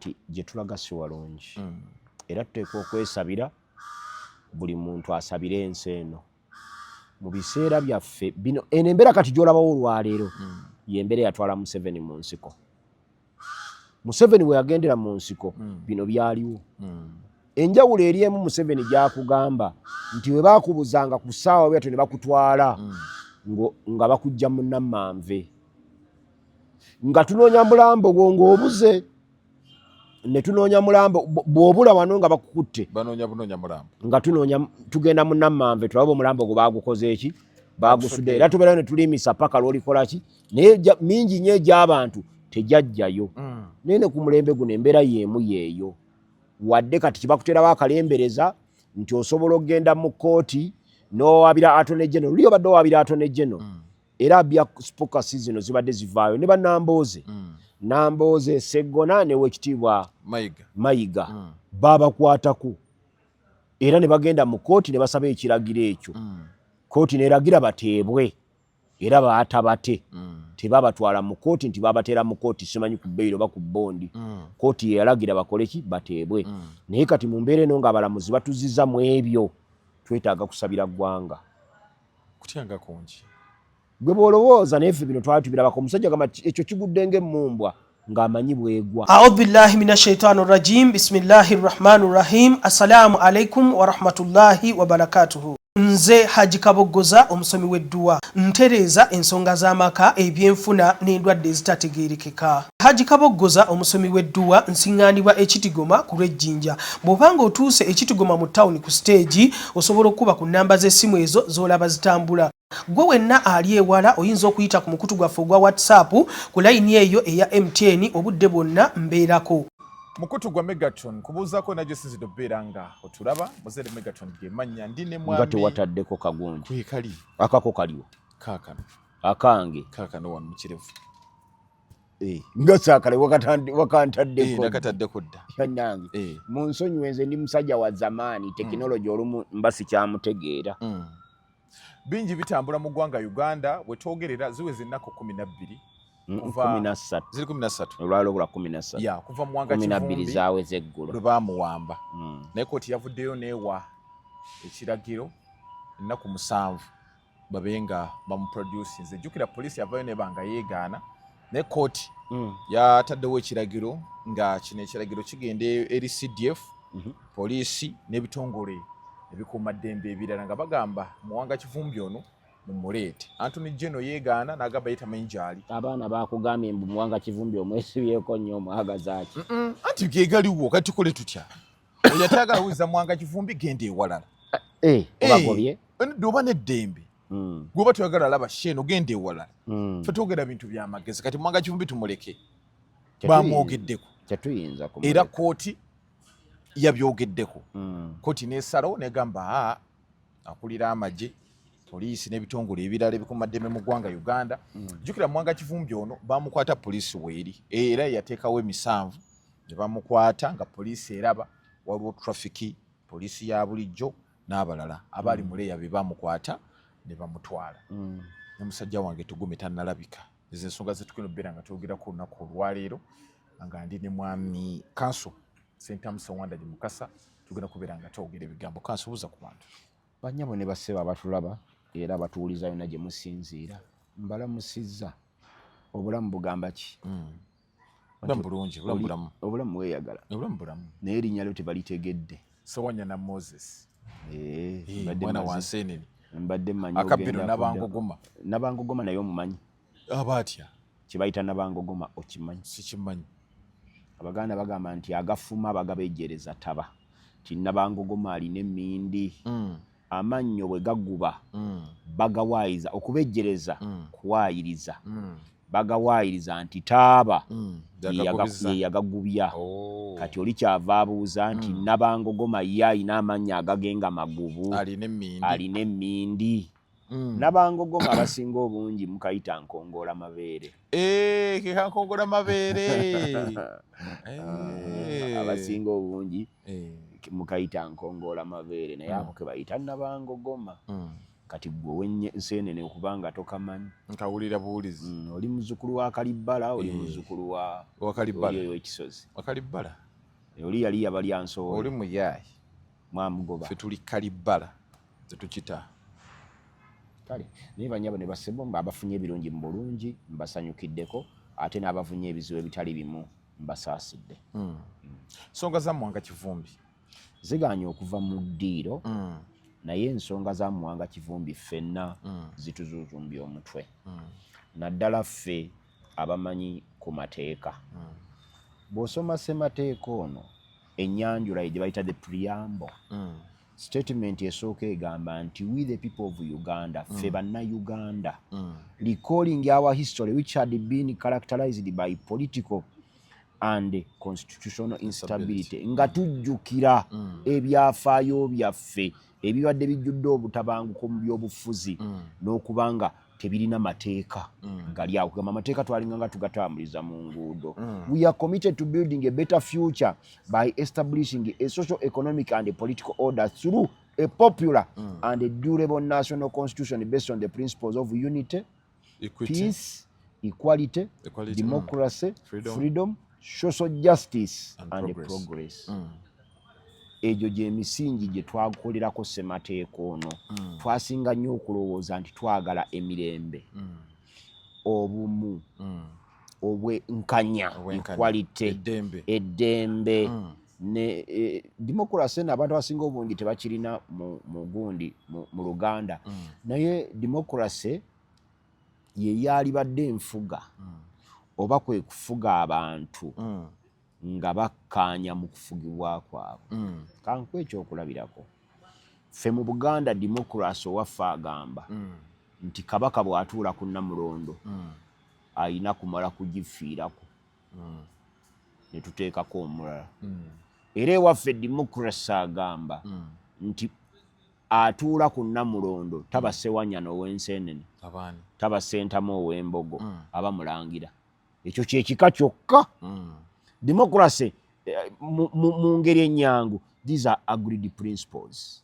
Nti gye tulaga si walungi era tuteekwa okwesabira, buli muntu asabire ensi eno mu biseera byaffe bino. Eno embeera kati gy'olabawo olwaleero y'embeera eyatwala Museveni mu nsiko. Museveni we yagendera mu nsiko, bino byaliwo. Enjawulo eri emu, Museveni gyakugamba nti we bakubuzanga ku ssaawa bwatyo ne bakutwala nga bakujja mu nammanve, nga tunoonya mulambo gwo ng'obuze, ne tunoonya mulambo. Bw'obula wano nga bakukutte, banoonya bunoonya mulambo. Nga tunoonya, tugenda mu nammanve tulabe omulambo gwo bagukoze eki, bagusudde. Era tubeerayo ne tulimisa paka lwolikola ki, naye mingi nnyo egy'abantu tejajjayo. Naye ne ku mulembe guno embeera y'emu yeeyo, wadde kati kibakuteerawo akalembereza nti osobola okugenda mu kkooti n'owabira Attorney General. Luli obadde owabira Attorney General, era bya spokasi zino zibadde zivaayo ne banambooze, Nambooze Seggona newekitiibwa Mayiga. Mayiga, babakwatako era ne bagenda mu kkooti ne basaba ekiragiro ekyo. Kkooti neragira bateebwe era baatabate. Tebabatwala mu kkooti nti babateera mu kkooti, simanyi ku bail oba ku bond. Kkooti yeyalagira bakole ki? Bateebwe. Naye kati mu mbeera eno ng'abalamuzi batuziza mu ebyo, twetaaga kusabira ggwanga. Kutyanga kungi. Gwe bw'olowooza, naye ffe bino twali tubirabako. Omusajja gamba ekyo kigudde ng'emmumbwa ng'amanyi bwegwa. Audhu billahi min ashaitani rajim, bismillahi rahmani rahim. Assalamu alaikum warahmatullahi wabarakatuhu. Nze Haji Kaboggoza, omusomi w'edduwa, ntereeza ensonga z'amaka, ebyenfuna n'endwadde ezitategeerekeka. Haji Kaboggoza, omusomi w'edduwa, nsiŋŋaanibwa Ekitigoma ku lw'Ejjinja. Bw'oba ng'otuuse Ekitigoma mu tawuni ku siteegi, osobola okukuba ku nnamba z'essimu ezo z'olaba zitambula. Gwe wenna ali ewala oyinza okuyita ku mukutu gwaffe ogwa WhatsApp ku layini eyo eya MTN, obudde bwonna mbeerako. Mukutu gwa Megaton kubuuzaako nagyo sinzidde okubeera nga otulaba. Muzere Megaton gemannya, ndi ne Nga mwami. Tewataddeko kagundi. Kwekali. Akako kaliwo? Kaakano. Akange? Kaakano wano mukirevu. Eh, nga saakale wakantaddeko. Nakataddeko dda. Bannange, mu nsonyiwe, nze ndi musajja wa zamaani, tekinologi olumu mba sikyamutegeera. Bingi bitambula mu ggwanga Uganda. Bwe twogerera ziweze ennaku 12 13. Ziri 13. Olwaliro lwa 13. Ya, kuva Muwanga 12 Kivumbi zaweze eggulo lwe baamuwamba. Naye kooti yavuddeyo neewa ekiragiro ennaku 7 babe nga bamuproducinze. Jjukira poliisi yavayo neba nga yeegaana, naye kooti yataddewo ekiragiro nga kino ekiragiro kigenda eri CDF, poliisi n'ebitongole ebikuumaddembe ebirala, nga bagamba Muwanga Kivumbi ono mumuleete. Attorney General yeegaana n'agamba ye tamanyi gy'ali. Abaana bakugambye mbu Muwanga Kivumbi omwesibyeko nnyo, omwagazaaki? Anti gegaliwo, kati tukole tutya? Oyo atayagala wuliza Muwanga Kivumbi, genda ewalala. Eh, obagobye. Nedda, oba n'eddembe. Gweoba toyagala laba sheeno, genda ewalala. Ffe twogera bintu byamagezi. Kati Muwanga Kivumbi tumuleke, bamwogeddeko. Tetuyinza Era kumuleka. Kooti yabyogeddeko. Kooti nesalawo negamba, aa, akulira amagye, poliisi n'ebitongole ebirala ebikuumaddembe mu ggwanga Uganda. Jjukira Muwanga Kivumbi ono bamukwata poliisi weeri, era yateekawo emisanvu ne bamukwata nga poliisi eraba. Waliwo traffic, poliisi ya bulijjo n'abalala abaali muleeya be bamukwata ne bamutwala. Ne musajja wange Tugume tannalabika. Ezo ensonga zetugenda okubeera nga twogerako olunaku olwaleero, nga ndi ne mwami Kanso Sentamu Sewandagi Mukasa. Tugenda kubeera nga twogera ebigambo. Kanso, buuza ku bantu. Bannyabo ne bassebo abatulaba era abatuwuliza yonna gye musinziira, mbalamusizza. Obulamu bugamba ki? Bulamu bulungi, bulamu bulamu. Obulamu weeyagala. Obulamu bulamu. Naye erinnya lyo tebalitegedde. Sewanyana Moses. Eh, Eh, mbadde mwana wa Nsenene. Mbadde mmanyi Akabbiro. ogenda Nabangogoma. Nabangogoma naye omumanyi? Aba atya? Kye bayita nabangogoma okimanyi? Sikimanyi. Abaganda bagamba nti agafuma bagabejjereza taba, ti nabangogoma alina emmindi, amannyo bwe gaguba bagawaayiriza okubejjereza, kuwaayiriza, bagawaayiriza nti taaba Yagagubiza. ye yagagubya. Oh. Kati oli kyava abuuza nti nabangogoma ye alina amannyo agagenga magubu, alina emmindi. Alina emmindi. Nabangogoma abasinga obungi mukayita nkongola mabeere. Eh, ke kankongola mabeere. Eh. Abasinga obungi Eh. mukayita nkongola mabeere, naye ako ke bayita nabangogoma. Kati gwe ow'enseenene okubanga tokamanyi. Nkawulira buwulizi. Oli muzzukulu wa Kalibbala, oli muzzukulu wa Wakalibbala. Oli ow'ekisozi. Wakalibbala. Oli yali yabalya nsowole. Oli muyaayi. Mwamugoba. Ffe tuli Kalibbala, tetukita. Kale naye banyabo ne basebo abafunye ebirungi mu bulungi mbasanyukiddeko, ate n'abafunye ebizibu ebitali bimu mbasaasidde. Nsonga za Muwanga Kivumbi zigaanye okuva mu ddiiro, naye ensonga za Muwanga Kivumbi ffenna zituzuuzumbya omutwe, naddala ffe abamanyi ku mateeka. Bw'osoma ssemateeka ono, ennyanjula ye gye bayita the preamble statement esooka egamba nti, "We the people of Uganda," ffe Bannayuganda, "recalling our history which had been characterized by political and constitutional instability," nga tujjukira ebyafaayo byaffe ebibadde bijjudde obutabanguko mu byobufuzi n'okuba nga tebirina mateeka gali awo, kugamba amateeka twalinga nga tugatambuliza mu nguudo, "we are committed to building a better future by establishing a social, economic and a political order through a popular and a durable national constitution based on the principles of unity, equity, peace, equality, equality, democracy, freedom, freedom, social justice and and progress. Progress. Egyo gyemisingi gye twakolerako ssemateeka ono. Twasinga nnyo okulowooza nti twagala emirembe, obumu, obwenkanya, Obwenkanya. equality, eddembe, eddembe ne democracy. Eno abantu abasinga obungi tebakirina mu gundi mu Luganda, naye democracy ye yalibadde enfuga oba kwe kufuga abantu nga bakkaanya mu kufugibwa kwabwe. Kankuwe ekyokulabirako, ffe mu Buganda democracy owaffe agamba nti Kabaka bw'atuula ku Namulondo ayina kumala kugifiirako ne tuteekako omulala. Era ewaffe democracy agamba nti atuula ku Namulondo taba Sewanyana ow'Ensenene, abaani, taba Sentamu ow'Embogo, aba Mulangira. Ekyo kyekika kyokka. Democracy mu ngeri ennyangu, these are agreed principles.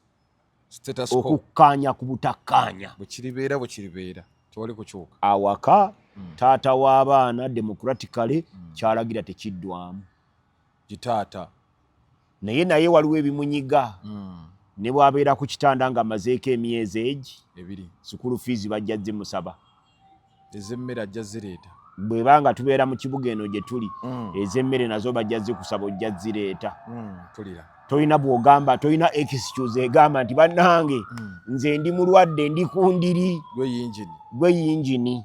Status quo. Okukkaanya ku butakkaanya. Bwe kiribeera, bwe kiribeera, tewali kukyuka. Awaka taata w'abaana democratically kyalagira tekiddwamu. Gitaata. Naye waliwo ebimunyiga ne bw'abeera ku kitanda ng'amazeeko emyezi egi 2, school fees bajja zimusaba. Ez'emmere ajja zireeta. Bw'eba nga tubeera mu kibuga eno gye tuli, ez'emmere nazo bajja zikusaba, ojja zireeta. Mpulira. Tolina bw'ogamba, tolina excuse egamba nti bannange nze ndi mulwadde, ndi ku ndiri. Gwe yingini. Gwe yingini.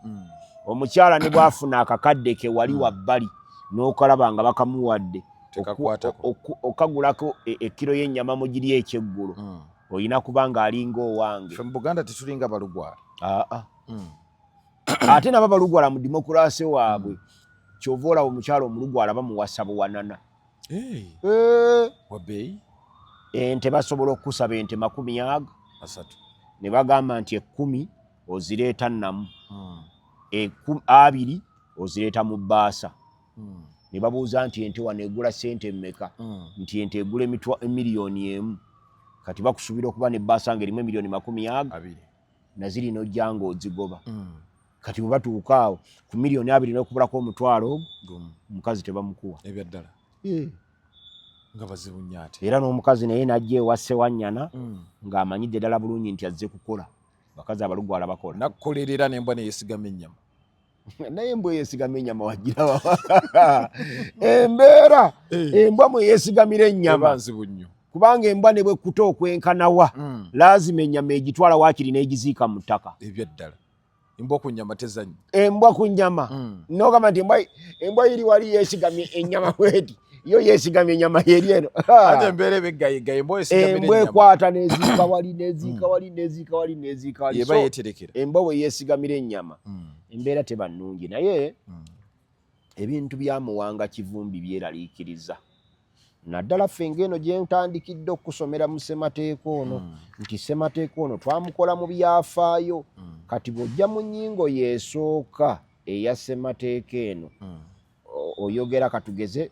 Omukyala ne bw'afuna akakadde ke wali wabbali n'okalaba nga bakamuwadde Tekakwatako. okagulako ekkiro y'ennyama mugiri ekyeggulo, olina kuba ng'alinga owange. Ffe mu Buganda tetulinga balugwala. Aa. Ate nabo balugwala mu democracy waabwe, kyova olaba omukyala omulugwala bamuwasa buwanana. Hey, Eh, wabbeeyi. Ente basobola okukusaba ente 30 30. Ne bagamba nti 10 ozireeta nnamu, 20 ozireeta mu bbaasa. Ne babuuza nti ente wano egula sente mmeka? Nti ente egula 1 million. Kati bakusuubira okuba nebbaasa nga erimu emiliyoni 20 20. Naziri nojja nga ozigoba. Kati bwe batuuka awo ku miliyoni 20 n'okubulako omutwalo ogwo, 1. omukazi tebamukuwa. Ebyaddala nga bazibu nnyo ate. Era n'omukazi naye najja ewa Sewanyana ng'amanyidde ddala bulungi nti azze kukola. Bakazi abalugwala bakola. Nakkolerera nembwa neyesigama ennyama. Naye embwa eyesigama ennyama wagiraba embeera embwa mwe yeesigamira ennyama? Eba nzibu nnyo. Kubanga embwa ne bwekuta okwenkanawa, laazima ennyama egitwala waakiri n'egiziika mu ttaka. Ebyaddala embwa ku nnyama tezannya. Embwa ku nnyama, nogamba nti embwa iri wali yeesigamye ennyama bweti, yo yeesigamye ennyama yeri eno. Ate embeera eba eggayegaye, embwa yesigamira Embwa ennyama. ekwata neziika wali, neziika wali, neziika wali, neziika wali. Yeba So, yeeterekera. embwa bwe yeesigamira ennyama, embeera teba nnungi. Naye ebintu bya Muwanga Kivumbi byeraliikiriza, naddala ffe ng'eno gye ntandikidde okusomera mu ssemateeka ono, nti ssemateeka ono twamukola mu byafaayo. Kati bw'ojja mu nnyingo yeesooka eya ssemateeka eno, oyogera katugeze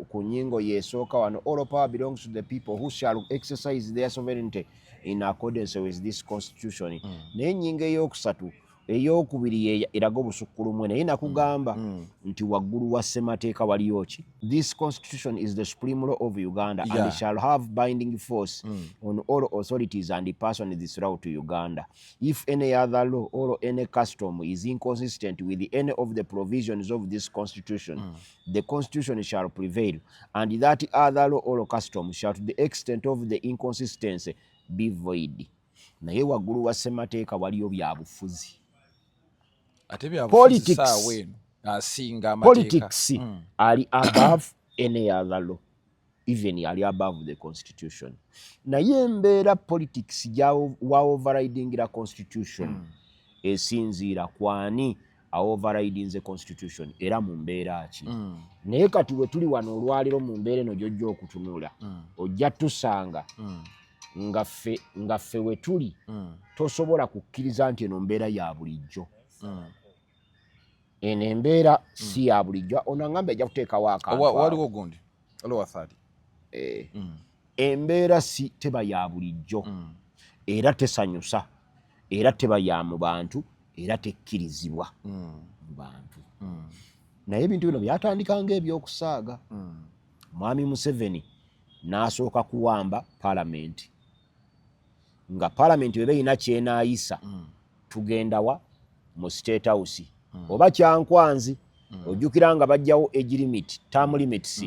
Ku nyingo yesooka wano, "All power belongs to the people, who shall exercise their sovereignty in accordance with this constitution." Naye ennyingo eyokusatu, eyokubiri eraga obusukkulumu, naye nakugamba nti waggulu wa ssemateeka waliyo ki? "This constitution is the supreme law of Uganda and shall have binding force on all authorities and persons throughout Uganda. If any other law or any custom is inconsistent with any of the provisions of this constitution, the constitution shall prevail, and that other law or custom shall, to the extent of the inconsistency, be void." Naye waggulu wa ssemateeka waliyo byabufuzi. Ate byabufuzi saawa eno asinga amateeka. Politics ali above any other law, even ali above the constitution. Naye embeera politics wa overridingira constitution esinziira kwani aoverridinze constitution era mu mbeera ki. Naye kati we tuli wano olwaliro, mu mbeera eno gyojja okutunula, ojja tusanga nga ffe we tuli tosobola kukkiriza nti eno mbeera ya bulijjo. Eno embeera si ya bulijjo. Ono aŋŋambye ajja kuteekawo akantu. Waliwo gundi, waliwo athali. Embeera si teba ya bulijjo, era tesanyusa, era teba ya mu bantu, era tekkirizibwa mu bantu. Naye ebintu bino byatandika nga ebyokusaaga. Mwami Museveni n'asooka kuwamba paalamenti, nga paalamenti bweba erina kyenaayisa, tugendawa? Mu State House oba Kyankwanzi. Ojjukira nga bajjawo age limit, term limits.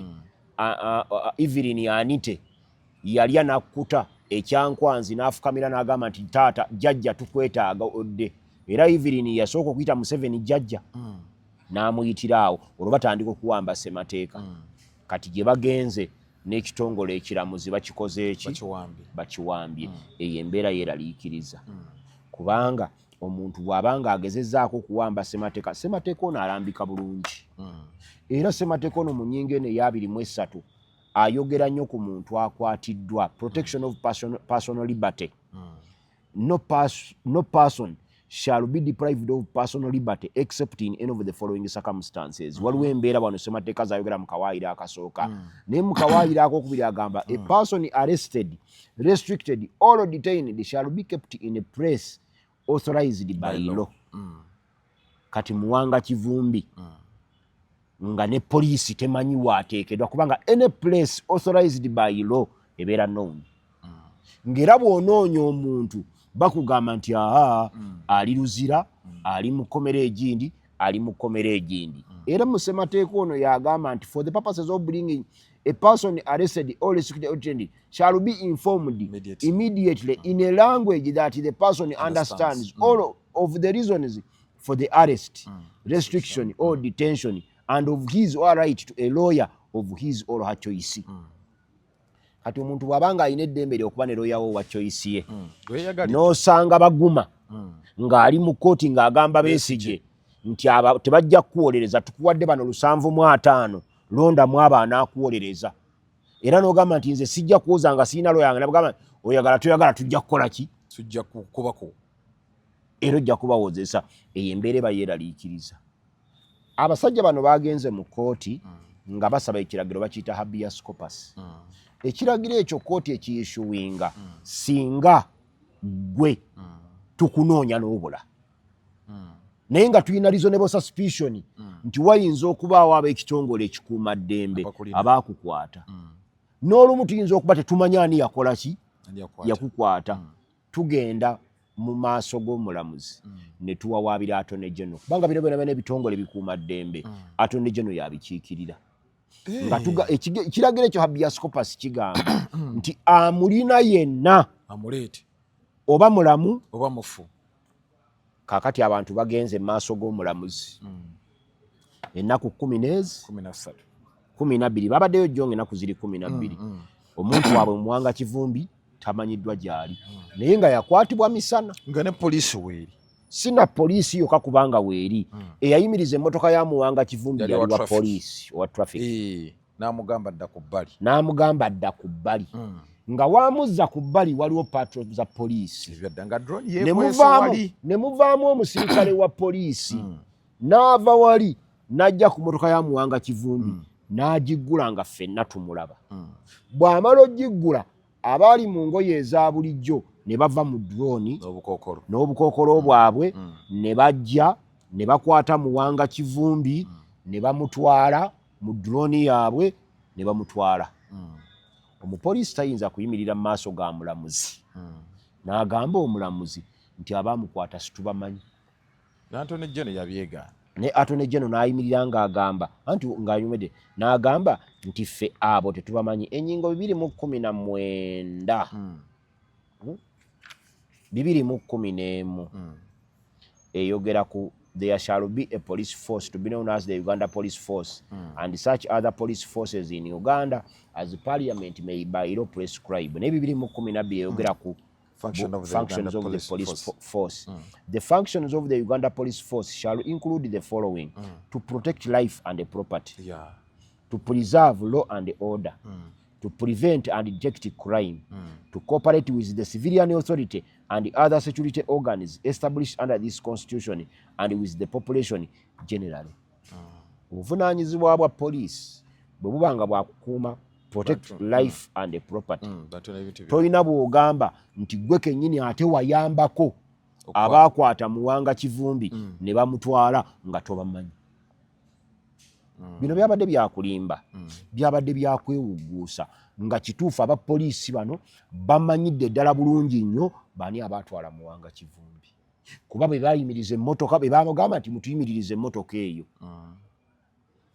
Evelyn Anite yalya nakkuta ekyankwanzi n'afukamira n'agamba nti, "Taata, jjajja, tukwetaaga odde." Era Evelyn yasooka okuyita Museveni jjajja, n'amuyitira awo. Olwo batandika okuwamba ssemateeka. Kati gye bagenze n'ekitongole ekiramuzi bakikoze eki? Bakiwambye. Bakiwambye. Eyo embeera yeeraliikiriza, kubanga omuntu bw'aba nga agezezzaako okuwamba ssemateeka, ssemateeka ono alambika bulungi. Era ssemateeka ono mu nnyingo eno eya 23 ayogera nnyo ku muntu akwatiddwa, protection of personal liberty. No person shall be deprived of personal liberty except in any of the following circumstances. Waliwo embeera wano ssemateeka zayogera mu kawaayiro akasooka, naye mu kawaayiro akokubiri agamba, "A person arrested, restricted or detained shall be kept in a place authorized by By law. law." Kati Muwanga Kivumbi nga ne poliisi temanyi waateekeddwa, kubanga any place authorized by law ebeera known, ng'era bw'onoonya omuntu bakugamba nti aa, ali Luzira, ali mu kkomera egindi, ali mu kkomera egindi. Era mu ssemateeka ono yagamba nti, "For the purposes of bringing a person arrested or restricted or detained shall be informed Immediately. immediately in a language that the person understands, Understands. All of the reasons for the arrest, restriction or detention and of his or her right to a lawyer of his or her choice." Kati omuntu bw'aba nga alina eddembe lye okuba ne lawyer wo wa choice ye, Gweyagalidde. n'osanga Baguma ng'ali mu kkooti ng'agamba Besigye nti aba tebajja kukuwolereza, tukuwadde bano 75, londamu abo anaakuwolereza, era n'ogamba nti nze sijja kuwoza nga sirina lawyer, nga nabagamba oyagala toyagala tujja kukola ki? Tujja kukubako. Era ojja kubawozesa. Eyo embeera eba yeeraliikiriza. Abasajja bano bagenze mu kkooti nga basaba ekiragiro bakiyita habeas corpus. Ekiragiro ekyo kkooti ekiyissuinga singa gwe tukunoonya n'obula, naye nga tulina reasonable suspicion nti wayinza okubaawo ab'ekitongole ekikuumaddembe Abakulina. abaakukwata. N'olumu tuyinza okuba tetumanyi ani yakola ki, Ani yakwata. yakukwata. Tugenda mu maaso g'omulamuzi ne tuwawaabira Attorney General, kubanga bino byona byona ebitongole bikuumaddembe, Attorney General yabikiikirira. Nga ekiragiro ekyo habeas corpus kigamba nti amulina yenna amuleete, oba mulamu oba mufu. Kaakati abantu bagenze mu maaso g'omulamuzi ennaku 10 n'ezi 13. 12 babaddeyo jjo nga ennaku ziri 12. Omuntu waabwe Muwanga Kivumbi tamanyiddwa gy'ali, naye nga yakwatibwa misana. Nga ne poliisi weeri. Sina poliisi yokka, kubanga weeri eyayimiriza emmotoka ya Muwanga Kivumbi Yali yali wa wa traffic. poliisi, owa traffic. N'amugamba dda ku bbali. N'amugamba dda ku bbali, nga wamuzza ku bbali waliwo patrol za poliisi. Ebyadda nga drone Ne yeekwese wali. Ne muvaamu omusirikale wa poliisi n'ava wali n'ajja ku motoka ya Muwanga Kivumbi. N'agiggula nga ffenna tumulaba. Bw'amala ogiggula, abaali mu ngoye eza bulijjo ne bava mu drone n'obukookolo bwabwe, ne bajja ne bakwata Muwanga Kivumbi ne bamutwala mu drone yaabwe ne bamutwala. Omupoliisi tayinza kuyimirira mu maaso ga mulamuzi n'agamba omulamuzi nti abaamukwata situbamanyi. Attorney General yabyegaana. Ne Attorney General n'ayimirira ng'agamba anti ng'anywedde n'agamba nti ffe abo tetubamanyi. Ennyingo 2019, 2011 eyogera ku "There shall be a police force to be known as the Uganda Police Force and such other police forces in Uganda as Parliament may by law prescribe." Ne 2012 eyogera ku Function of the functions Uganda of the Police police Force. Force. The functions of the Uganda Police Force shall include the following: to protect life and property, to preserve law and order, to prevent and detect crime, to cooperate with the civilian authority and other security organs established under this constitution and with the population generally. Obuvunaanyizibwa bwa poliisi bwe buba nga bwakukuuma, protect life and property, Bantu n'ebintu tolina bw'ogamba nti gwe kennyini ate wayambako abaakwata Muwanga Kivumbi ne bamutwala nga tobamanyi. Bino byabadde byakulimba, byabadde byakwewugguusa, nga kituufu abapoliisi bano bamanyidde ddala bulungi nnyo baani abaatwala Muwanga Kivumbi, kuba bwe bayimiriza emmotoka, bwe bamugamba nti mutuyimiririze emmotoka eyo,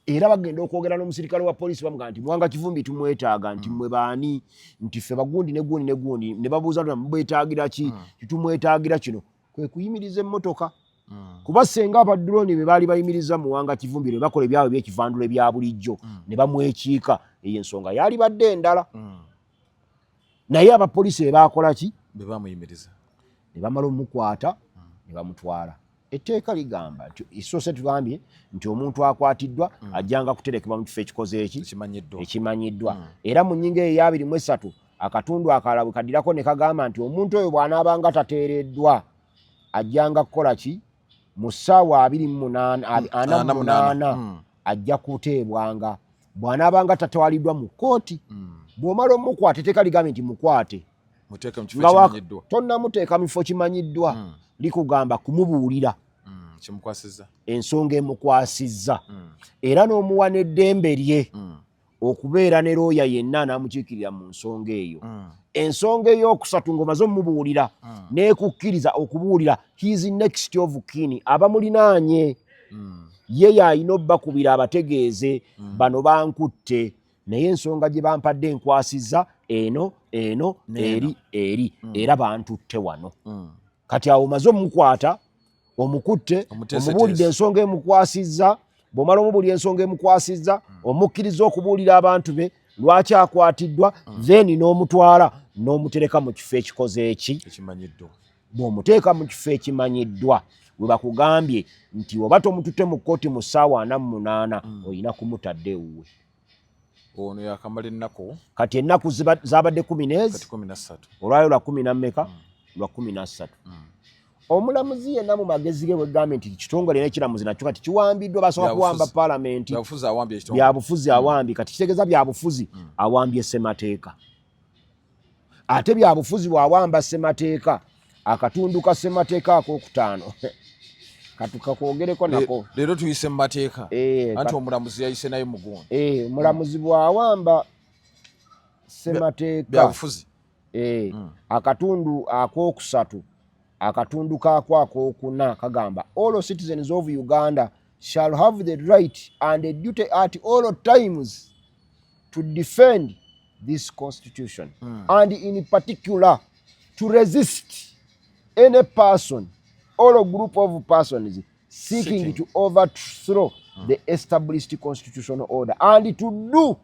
era bagenda okwogera n'omusirikale wa poliisi, bamugamba nti Muwanga Kivumbi tumwetaaga, nti mmwe baani? Nti ffe bagundi ne gundi ne gundi. Ne babuuza nti mubwetaagira ki? Titumwetaagira kino. Kwe kuyimiriza emmotoka, kuba senga aba drone be baali bayimiriza Muwanga Kivumbi ne bakola ebyabwe ebyekivandulo ebya bulijjo ne bamwekiika, eyo ensonga yali badde endala. Naye abapoliisi be baakola ki? Be bamuyimiriza. Ne bamala omukwata ne bamutwala. Etteeka ligamba nti esoose tugambye nti omuntu akwatiddwa ajjanga kuterekebwa mu kifo ekikoze eki? Ekimanyiddwa. Ekimanyiddwa. Era mu nnyingo eyo eya 23 akatundu akalala bwe kaddirako ne kagamba nti omuntu oyo bw'anaabanga tateereddwa ajjanga kukola ki? Mu ssaawa 28, 48 ajja kuteebwanga bw'anaabanga tatwaliddwa mu kkooti. Bw'omala omukwata, etteeka ligambye nti mukwate Muteeke mu kifo nga ekimanyiddwa. Tonnamuteeka mu kifo kimanyiddwa, likugamba kumubuulira Kimukwasizza. ensonga emukwasizza, era n'omuwa n'eddembe lye okubeera ne looya yenna anaamukiikirira mu nsonga eyo. Ensonga ey'okusatu, ng'omaze omubuulira n'ekukkiriza okubuulira his next of kin, abamulinaanye, ye y'alina obbakubira abategeeze, bano bankutte, naye ensonga gye bampadde enkwasizza eno eno N'eno. eri eri, era bantutte wano. Kati awo omaze omukwata, omukutte, Omuteeseteese. omubuulidde ensonga emukwasizza. Bw'omala omubuulira ensonga emukwasizza, omukkiriza okubuulira abantu be lwaki akwatiddwa, then n'omutwala n'omutereka mu kifo ekikoze eki? Ekimanyiddwa. Bw'omuteeka mu kifo ekimanyiddwa, we bakugambye nti oba tomututte mu kkooti mu ssaawa 48, olina kumutadde ewuwe. Ono yakamala ennaku. Kati ennaku zabadde 10 n'ezi Kati 13. Olwayo lwa kumi na mmeka? Lwa 13. Omulamuzi yenna mu magezi ge bwegambye nti kitongole n'ekiramuzi nakyo kati kiwambiddwa, basooka Byabufuzi. kuwamba paalamenti. Byabufuzi awambye ekitongole. Byabufuzi awambye, kati kitegeeza byabufuzi awambye ssemateeka. Ate byabufuzi bw'awamba ssemateeka, akatundu ka ssemateeka akokutaano katukakwogereko nako. Leero tuyise mu mateeka. Anti omulamuzi yayise naye mugundi. Omulamuzi bw'awamba ssemateeka, Byabufuzi. Akatundu akokusatu akatundu kaako akokuna kagamba, "All citizens of Uganda shall have the right and a duty at all times to defend this constitution and in particular to resist any person or group of persons seeking Seeking. to overthrow the established constitutional order and to do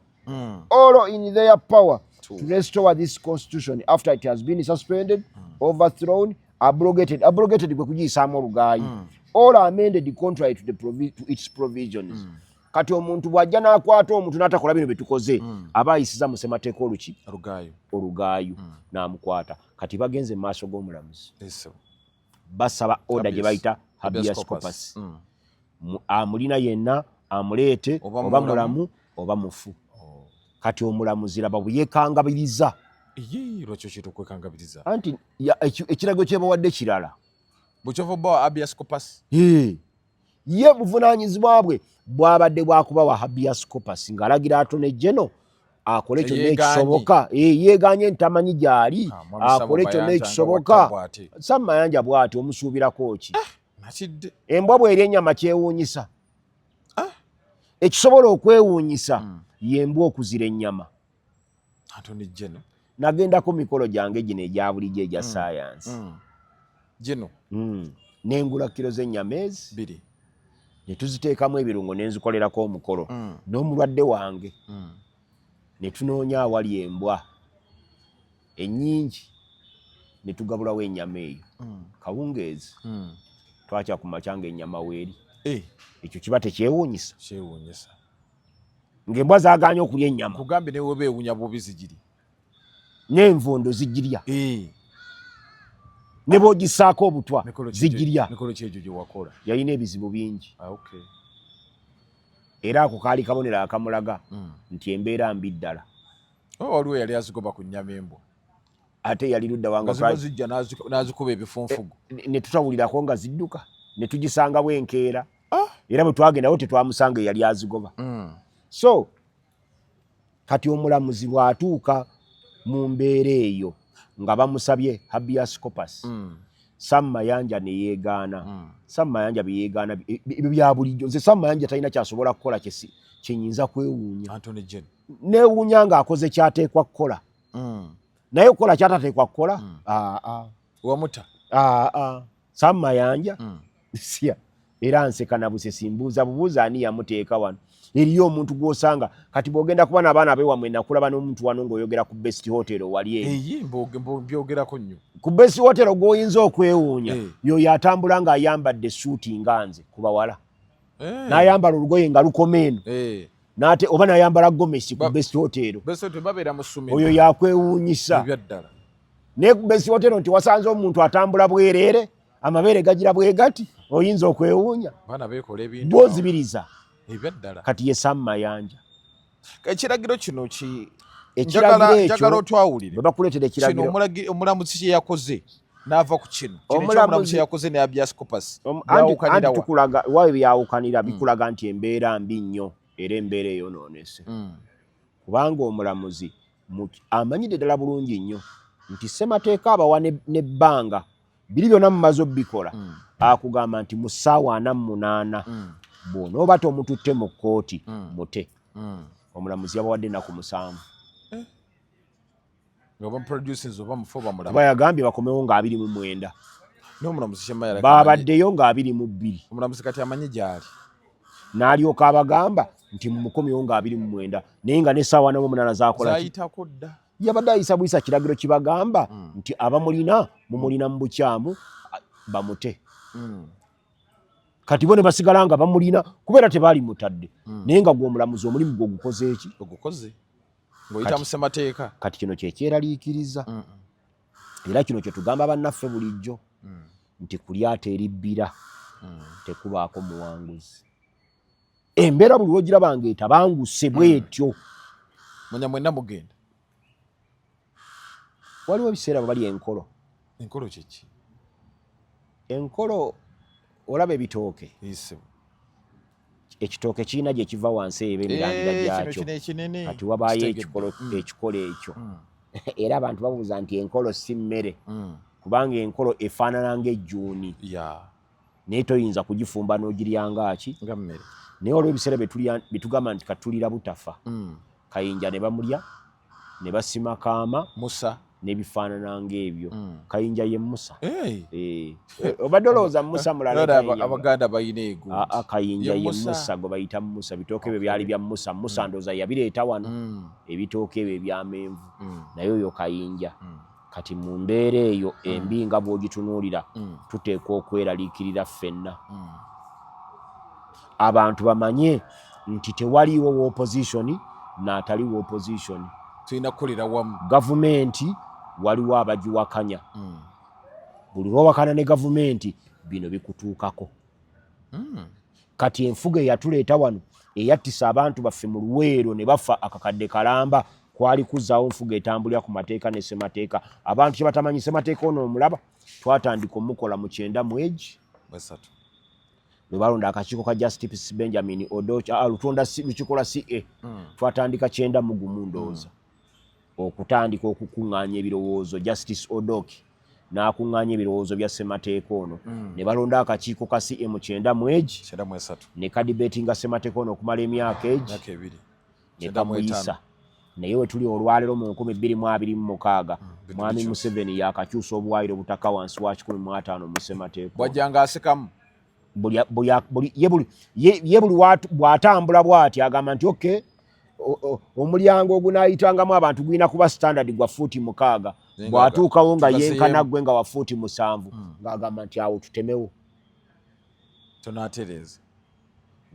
all in their power to restore this constitution after it has been suspended, overthrown, abrogated," abrogated kwe kugiyisaamu olugaayi, "or amended contrary to its provisions." Kati omuntu bw'ajja n'akwata omuntu n'atakola bino bye tukoze, aba ayisiza mu ssemateeka oluki? Olugaayo. Olugaayu, n'amukwata. Kati bagenze mu maaso g'omulamuzi, Yes. basaba order gye Habeas. bayita habeas Habeas corpus. Corpus. Amulina yenna amuleete Oba oba mulamu. mulamu. Oba mufu. Kati omulamuzi laba bweyekangabiriza. Lwaki okyeta okwekangabiriza? Anti ekirago kyebawadde kirala. Bwekyova obawa habeas corpus. Ye buvunaanyizibwa bwe bwabadde bwakubawa habeas corpus ng'alagira Attorney General akole kyonna ekisoboka. Yeeganye nti tamanyi gy'ali, akole kyonna ekisoboka. Sam Mayanja bw'ati omusuubirako ki? Embwa bw'eri ennyama kyewuunyisa. Ekisobola okwewuunyisa y'embwa okuzira ennyama. Attorney General. Nagendako mikolo gyange gino egya bulijjo egya science. Gino. Nengula kiro z'ennyama ezi biri ne tuziteekamu ebirungo ne nzikolerako omukolo n'omulwadde wange ne tunoonya awali embwa ennyingi ne tugabulawo ennyama eyo. Kawungeezi twakya ku makya ng'ennyama weeri. Ekyo kiba tekyewuunyisa? Kyewuunyisa. Ng'embwa zaagaanye okulya ennyama. Kugambye ne weba ewunya bubi zigiri. N'envondo zigirya. Ne bw'ogissaako obutwa zigirya. Mikolo ki egyo gye wakola? Yalina ebizibu bingi. Era ako kaali kabonero akamulaga nti embeera mbi ddala. Waliwo yali azigoba ku nnyama embwa. Ate yali ludda wanga zijja n'azikuba ebifunfugu. Ne tutawulirako nga zidduka ne tugisangawo enkeera. Era bwe twagendawo tetwamusanga eyali azigoba. So kati omulamuzi bw'atuuka mu mbeera eyo nga bamusabye habeas corpus, Sam Mayanja ne yeegaana. Sam Mayanja bye yeegaana ebyo bya bulijjo. Nze Sam Mayanja talina ky'asobola kukola kye nnyinza kwewuunya. Attorney General. Neewuunya ng'akoze ky'ateekwa kukola. Naye okukola ky'atateekwa kukola, aa. Wamuta. Aa, Sam Mayanja sya era nseka na busesi, mbuuza bubuuza ani yamuteeka wano. Eriyo omuntu gw'osanga kati bw'ogenda kuba n'abaana ab'ewammwe, nakulaba n'omuntu wano ng'oyogera ku Best Hotel wali eri. Eyi mbyogerako nnyo. Ku Best Hotel gw'oyinza okwewuunya yoyo atambula ng'ayambadde essuuti nga nze ku bawala, n'ayambala olugoye nga lukoma eno, n'ate oba n'ayambala gomesi ku Best Hotel. Best Hotel babeera mu ssomero. Oyo yakwewuunyisa. Ebyaddala. Naye ku Best Hotel nti wasanze omuntu atambula bwereere, amabeere gagira bwe gati, oyinza okwewuunya. Baana beekola ebintu. Bw'ozibiriza. Ebyaddala. Kati ye Sam Mayanja. Ekiragiro kino ki Ekiragiro njagala ekyo otwawulire. Bwe bakuleetera Kino ekiragiro omulamuzi kye yakoze n'ava ku kino. Kino Omulamuzi- eky'omulamuzi kye yakoze ne habeas corpus. Anti Byawukanira wa? tukulaga waawe byawukanira, bikulaga nti embeera mbi nnyo era embeera eyonoonese. Kubanga omulamuzi amanyidde ddala bulungi nnyo nti ssemateeka abawa n'ebbanga biri byonna mumaze obbikola, akugamba nti mu ssaawa 48 bw'onooba tomututte mu kkooti, mute. Omulamuzi yabawadde ennaku 7. Nga bamuproducers oba mufu oba mulamu. Kuba yagambye bakomewo nga 29. N'omulamuzi kyemmayala Baabaddeyo nga 22. Omulamuzi kati amanyi gy'ali. N'alyoka abagamba nti mumukomyewo nga 29, naye nga n'essaawa 48 zakola ki? Zaayitako dda. Yabadde ayisa buyisa kiragiro kibagamba nti abamulina mumulina mu bukyamu, bamute. Kati bo ne basigala nga bamulina kubeera tebaali mutadde, naye nga gwe omulamuzi omulimu gwe ogukoze eki? Ogukoze ng'oyita mu ssemateeka. Kati kino kyekyeraliikiriza, era kino kye tugamba bannaffe bulijjo nti kulyato eribbira tekubaako muwanguzi. Embeera buli lwogiraba nga etabanguse bwetyo, Munya mwenna mugenda. Waliwo ebiseera bwe bali enkolo. Enkolo kyeki? Enkolo, olaba ebitooke? Issebo. Ekitooke kirina gye kiva wansi eba emirandira Kino gyakyo. kino ekinene. Kati wabaayo Kitegedde. ekikolo, ekikolo ekyo. Era abantu babuuza nti enkolo si mmere, kubanga enkolo efaanana ng'ejjuuni, naye toyinza kugifumba n'ogirya ngaaki Nga mmere. Naye waliwo ebiseera bye tugamba nti katulira butafa. Kayinja ne bamulya ne basima kaama Musa. N'ebifaanana ng'ebyo. Kayinja ye Musa. Hey. Eh, obadde olowooza Musa mulala? Nora Kayinja Abaganda balina egundi. Aa, Kayinja Ye ye Musa. Musa gwe bayita Musa. Bitooke ebyo byali bya Musa. Musa ndowooza yabireeta wano, ebitooke ebyo ebyamenvu, naye oyo Kayinja. Kati mu mbeera eyo embi nga bw'ogitunuulira, tuteekwa okweraliikirira ffenna. Abantu bamanye nti tewaliiwo wa opposition n'atali wa opposition. Tulina kukolera wamu. Gavumenti waliwo abagiwakanya. Buli lwowakana ne gavumenti, bino bikutuukako. Kati enfuga eyatuleeta wano Eyattisa abantu baffe mu Luweero ne bafa akakadde kalamba kwali kuzzaawo nfuga etambulira ku mateeka ne ssemateeka. Abantu kye batamanyi, ssemateeka ono omulaba twatandika omukola mu 93 lwe balonda akakiiko ka Justice Benjamin Odoch, lutonda lukiiko lwa CA. Twatandika 91 ndowooza okutandika okukuŋŋaanya ebirowoozo. Justice Odoki n'akuŋŋaanya ebirowoozo bya ssemateeka ono ne balonda akakiiko ka CA mu 93 ne kadebatinga ssemateeka ono okumala emyaka egi ne kamuyisa. Naye we tuli olwaleero mu 2026, Mwami Museveni yakakyusa obuwaayiro butaka wansi wa 150 mu ssemateeka. Bwajjanga asekamu. Ye buli bw'atambula bw'ati agamba nti okay, omulyango ogunaayitangamu abantu gulina kuba standard gwa fuuti 6. Bw'atuukawo nga yenkana gwe nga wa fuuti 7, ng'agamba nti awo tutemewo. Tonatereeza.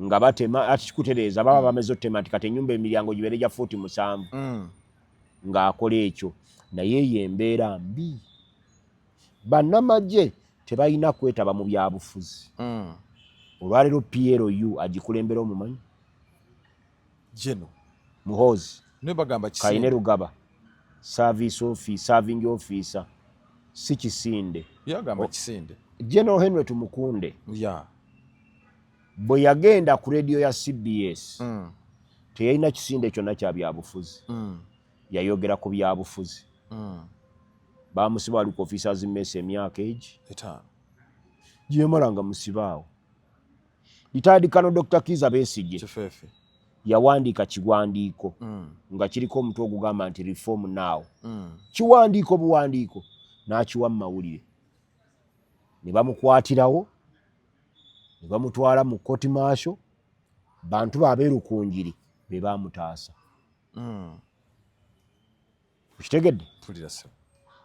Nga batema ati kikutereeza baba bameze otema nti kati ennyumba emiryango gibeere gya fuuti 7. Ng'akola ekyo, naye eyo embeera mbi. Bannamagye tebalina kwetaba mu byabufuzi. Olwaleero PLU agikulembera omumanyi? Geno Muhoozi bagamba Kainerugaba, service office, serving officer, si Kisinde. Yagamba Kisinde. General Henry Tumukunde bwe yagenda ku radio ya CBS, teyalina kisinde kyonna kya byabufuzi. Yayogera ku byabufuzi. Bamusiba ali ku officers mess emyaka egi 5 gyemala nga musibaawo. Retired Colonel Dr. Kiza Besigye yawandiika kiwandiiko nga kiriko omutwe ogugamba nti "Reform Now". Kiwandiiko buwandiiko n'akiwa mu mawulire ne bamukwatirawo ne bamutwala mu court martial. Bantu babeerukunjiri be bamutaasa. Okitegedde?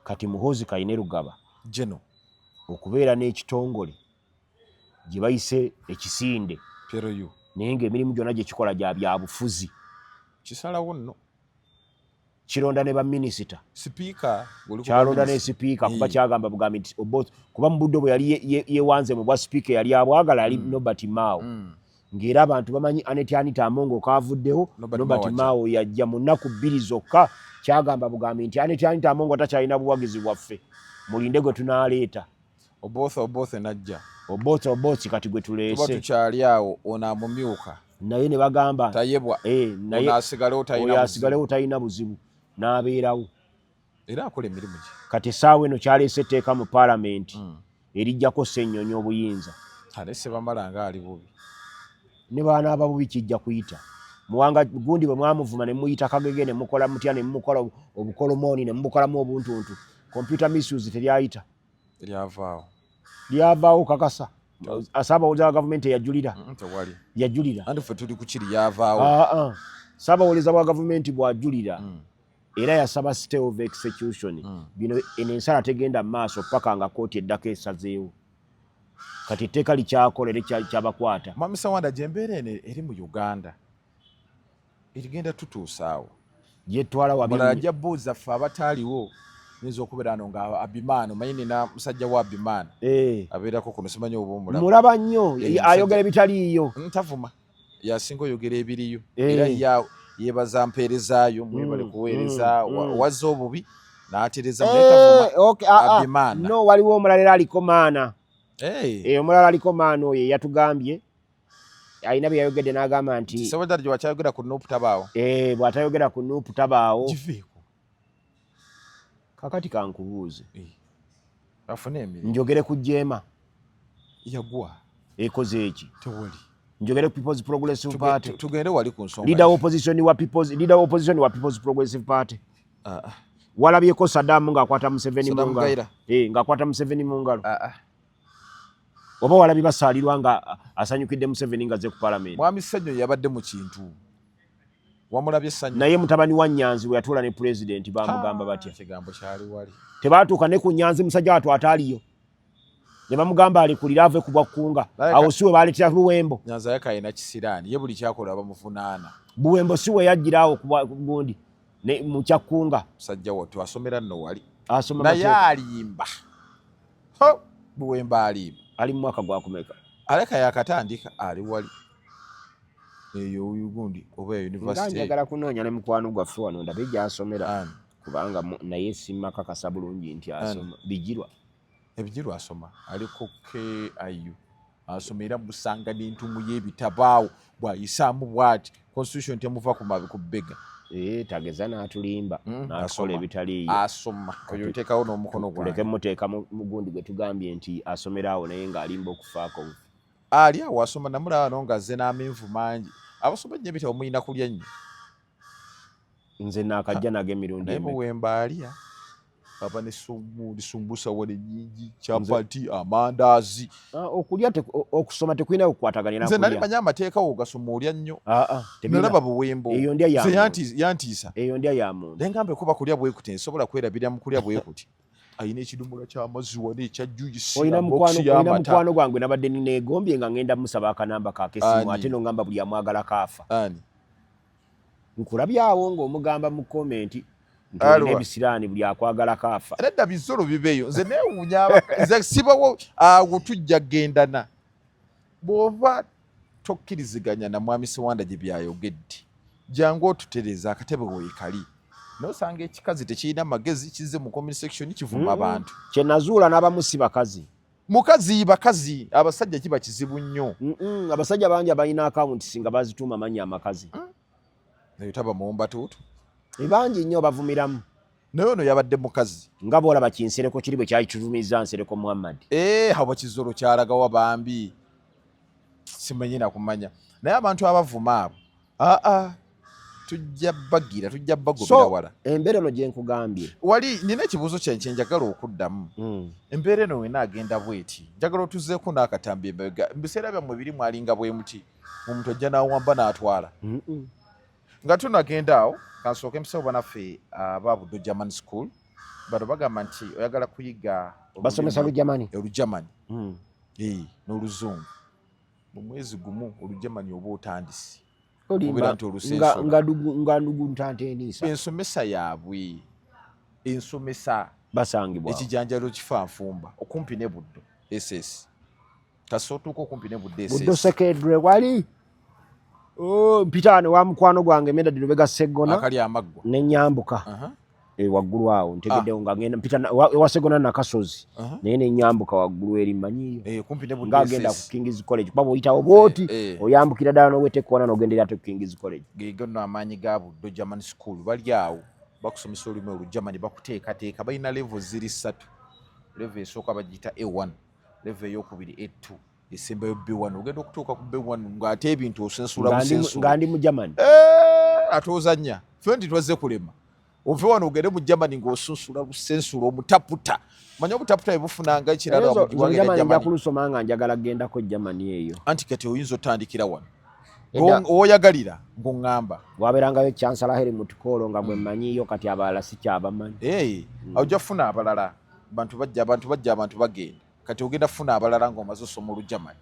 Kati Muhoozi Kainerugaba Geno okubeera n'ekitongole gye bayise ekisinde PLU, naye ng'emirimu gyonna gye kikola gya byabufuzi. Kisalawo nno. Kironda ne baminisita. Sipiika. Kyalonda ne sipiika kuba kyagamba bugambi nti Oboth, kuba mu budde bwe yali yewanze mu bwa sipiika yali abwagala yali Norbert Mao, ng'era abantu bamanyi Annet Anita Among kaavuddewo, Norbert Mao yajja mu nnaku 2 zokka. Kyagamba bugambi nti Annet Anita Among takyalina buwagizi bwaffe, mulinde gwe tunaaleeta. Oboth Oboth najja. Oboth Oboth kati gwe tuleese. Tuba tukyali awo, ono amumyuka. Naye ne bagamba Tayebwa. Naye asigalewo. Asigalewo, talina buzibu, n'abeerawo. Era akola emirimu gye. Kati essaawa eno kyaleese etteeka mu paalamenti erijjako Ssennyonyi obuyinza. Ate Sebamala nga ali bubi. Ne baanaaba bubi, kijja kuyita. Muwanga gundi bwe mwamuvuma ne muyita kagege ne mukola mutya ne mumukola obukolomooni ne mubukolamu obuntuntu, computer misuse teryayita. Lyavaawo. Lyavaawo kakasa. Ssaabawoleza wa gavumenti eyajulira. Tewali. Yajulira. Anti ffe tuli ku kiri yavaawo. Ah, ah. Ssaabawoleza wa gavumenti bw'ajulira, era yasaba stay of execution. Bino eno ensala tegenda mu maaso paka nga kooti eddako esazeewo. Kati etteeka likyakola era kyabakwata. Mwami Sawanda, gyembeera eno eri mu Uganda erigenda tutuusaawo. Gyetwala wabi. Mulala ajja buuza ffe abataaliwo, nyinza okubeera no nga Abimaana, omanyi nina musajja wa Abimaana abeerako kuno, simanyi oba omulaba. Mulaba nnyo. Ayogera ebitaliiyo. Ntavuma, yasinga oyogera ebiriyo. Era yebaza mpeerezaayo, mwebale kuweereza. Wazza obubi n'atereza. Abimaana. No, waliwo omulala era aliko maana. Omulala aliko maana oyo yatugambye alina bye yayogedde n'agamba nti Sebadde gye ku NUP tabaawo. Bw'atayogera ku NUP tabaawo. Kiveeko. Kakati kankubuuze. Afune emirimu. Njogere ku jeema? Yagwa. Ekoze eki? Tewali. Njogere ku People's Progressive Party? Tugende wali ku nsonga. Leader opposition wa People's Progressive Party. Ah, ah. Walabyeko Saddam ng'akwata Museveni mu Saddam ngalo? Gaira. Ng'akwata Museveni mu ngalo? Ah, ah. Oba walabye basaalirwa nga asanyukidde Museveni nga azze ku parliament? Mwami Ssennyonyi yabadde mu kintu, wamulabye Ssanyu? Naye mutabani wa Nyanzi bwe yatuula ne pulezidenti bamugamba batya? Ekigambo kyali wali. Tebaatuuka ne ku Nyanzi, musajja watu ataaliyo, ne bamugamba alekulire ave ku bwakkunga. Awo si we baleetera Buwembo? Nyanzi ayaka alina kisiraani, ye buli kyakola bamuvunaana. Buwembo si we yajjira awo ku gundi mu kyakkunga? Musajja wattu asomera nno wali. Asoma Naye mateeka. alimba. Ho, Buwembo alimba. Ali mu mwaka gwakumeka? Aleka yakatandika, ali wali. Eyo gundi oba eyo Nga university. Njagala kunoonya ne mukwano gwaffe wano ndabe gy'asomera. Ani? Kubanga naye simakakasa bulungi nti asoma. Bigirwa. Ebigirwa asoma, aliko KIU asoma, era musanga n'entumu y'ebitabaawo bw'ayisaamu bw'ati, constitution temuva ku mabi ku bbega. Eh, tageza n'atulimba n'atukola Asoma. ebitaliiyo. Asoma oyo, nteekawo n'omukono Tuleke gwange. Muteeka mu gundi gwe tugambye nti asomera awo, naye ng'alimba okufaako. Ali awo asoma, namulaba no ng'azze n'amenvu mangi. Abasoma ennyo ebitabo mulina kulya nnyo. Nze naakajja nago emirundi Naye emeka. Muwemba alya, aba ne sumbusa wano ennyingi, chapati, amandaazi. Ah, okulya okusoma tekulina kukwataganira Nze nali kulya. manyi amateeka wogasoma olya nnyo. Ah, ah, tebirina. Nalaba Buwembo. Eyo ndya ya Nze muntu. yantiisa. Eyo ndya ya muntu. Naye ngambe kuba kulya bwe kuti, nsobola kwerabira mu kulya bwe kuti, ayina ekidomola ky'amazzi wano ekya juice Olina na mukwano box olina y'amata. Mukwano gwange nabadde neegombye nga ngenda musaba akanamba kakesimu. Ani? Ate nongamba buli amwagala kaafa. Ani? Nkulabyawo ng'omugamba mu comment nti olina Alwa. ebisiraani, buli akwagala kaafa. Nedda, bizolo bibeeyo. Nze neewuunya nze sibawo awo, tujja gendana. Bw'oba tokkiriziganya na mwami Sewanda gye byayogedde, jangu otutereeza, akatebe weekali. Nosanga ekikazi tekirina magezi kizze mu comment section kivuma abantu. Kyenazuula n'abamu si bakazi. Mukazi, bakazi, abasajja kiba kizibu nnyo. Abasajja bangi abalina accounts nga bazituuma mannya amakazi. Naye taba muwumbatuutu. Bangi nnyo bavumiramu. Naye ono yabadde mukazi. Nga bw'olaba kinsereko kiri bwe kyali kituvumiza Nsereko Muhammad. Ee, abo kizolo kyalagawa bambi, simanyi nakumanya. Naye abantu abavuma abo, aa, tujja bagira, tujja bagobera So wala. embeera eno gye nkugambye. Wali nina ekibuuzo kyange kyenjagala okuddamu. Embeera eno wena agenda bweti, njagala otuzeeko n'akatambi emabega. Mu biseera byammwe biri mwalinga bwe muti, omuntu ajja n'awamba n'atwala? Nga tunagenda awo, kansooke mpisewo banaffe aba Buddo German School. Bano bagamba nti oyagala kuyiga Basomesa Lugermany. Olugermany n'Oluzungu mu mwezi gumu. Olugermany oba otandise Olimba. Obeera nti olusensola. Nga ndugu ntanteniisa. Ensomesa yaabwe, ensomesa Basangibwa ekijanjalo kifa nfumba, okumpi ne Buddo SS. Kasita otuuka okumpi ne Buddo Buddo SS Secondary wali. Oh, mpita wano wa mukwano gwange Medard Lubega Seggona. Akali amaggwa. Nenyambuka waggulu awo ntegeddewo nga ngenda mpita ewa Segona Nakasozi, naye nenyambuka waggulu eri mmanyiyo. Eh, kumpi ne Buddo Ng'agenda SS. ku King's College, kuba bw'oyitawo bw'oti oyambukira ddala n'oweta ekkona n'ogendera ate ku King's College. Gego nno amaanyi ga Buddo German School bali awo, bakusomesa olulimi Olugermany, bakuteekateeka. Balina level ziri ssatu. Level esooka bagiyita A1, level eyokubiri A2, esembayo B1. Ogenda okutuuka ku B1 ng'ate ebintu osensula busensula. Nga ndi mu Germany. Eh, ate ozannya fe nti twazze kulema. Ove wano ogende mu Germany ng'osunsula busensula omutaputa. Manye obutaputa bwe bufunanga ekirala mu ggwanga erya Germany nja Germany. kulusoma nga njagala kugendako Germany eyo. Anti kati oyinza otandikira wano. Edda. Woyagalira ng'oŋŋamba. Wabeerangayo Chancellor Helmut Kohl nga gwe mmanyiyo, kati abalala sikyabamanyi. Hey, ojja kufuna abalala. Bantu bajja, abantu bajja, abantu bagenda. Kati ogenda kufuna abalala ng'omaze osoma Olugermany.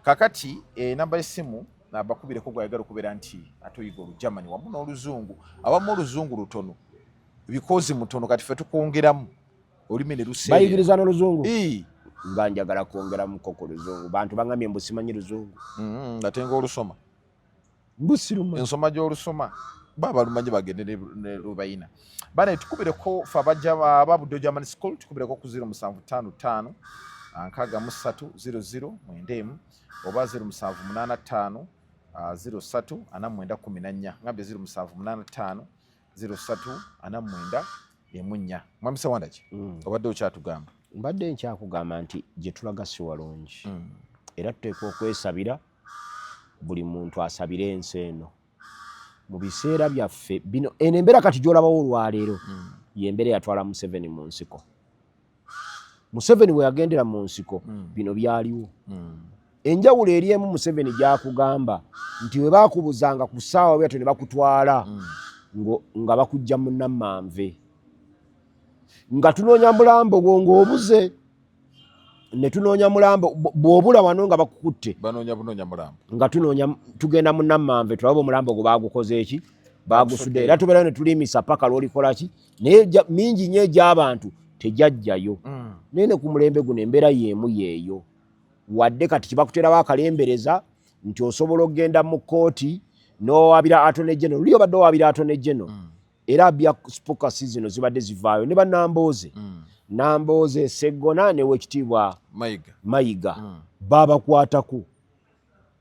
Kakati enamba y'essimu abakubireko gwayagala okubeera nti ate oyiga Olugermany wamu n'Oluzungu. Awamu Oluzungu lutono, bikozi mutono, kati ffe tukwongeramu olulimi ne luseerera. Bayigiriza n'Oluzungu? Ii. Nga njagala kwongeramuko ku Luzungu. Bantu bangambye mbu simanyi Luzungu. Ate ng'olusoma. Mbu sirumanyi. Ensoma gy'olusoma baba balumanyi bagende ne lubayina. Bane tukubireko fe abajja aba Buddo German School, tukubireko ku 0755 63 00 91 oba 0785 03 49 14. Ngambye 0785 03 49 14. Mwami Sewandaki, obadde okyatugamba. Mbadde nkyakugamba nti gye tulaga si walungi, era tuteekwa okwesabira, buli muntu asabire ensi eno. Mu biseera byaffe bino, eno embeera kati gy'olabawo olwaleero y'embeera eyatwala Museveni mu nsiko. Museveni we yagendera mu nsiko, bino byaliwo. Enjawulo eri emu, Museveni gyakugamba nti we baakubuzanga ku ssaawa bwatyo ne bakutwala nga bakujja mu Nammanve, nga tunoonya mulambo gwo ng'obuze, ne tunoonya mulambo bw'obula wano nga bakukutte. Banoonya bunoonya mulambo. Nga tunoonya, tugenda mu Nammanve tulabe omulambo gwo baagukoze eki, baagusudde. Era tubeerayo ne tulimisa paka lw'olikola ki, naye mingi nnyo egy'abantu tejajjayo. Naye ne ku mulembe guno embeera y'emu yeeyo, wadde kati kibakuteerawo akalembereza. Nti osobola okugenda mu kkooti n'owaabira Attorney General, luli obadde owaabira Attorney General. Era bya spokasi zino zibadde zivaayo ne bannambooze. Nambooze Seggona newekitiibwa Mayiga, Mayiga babakwatako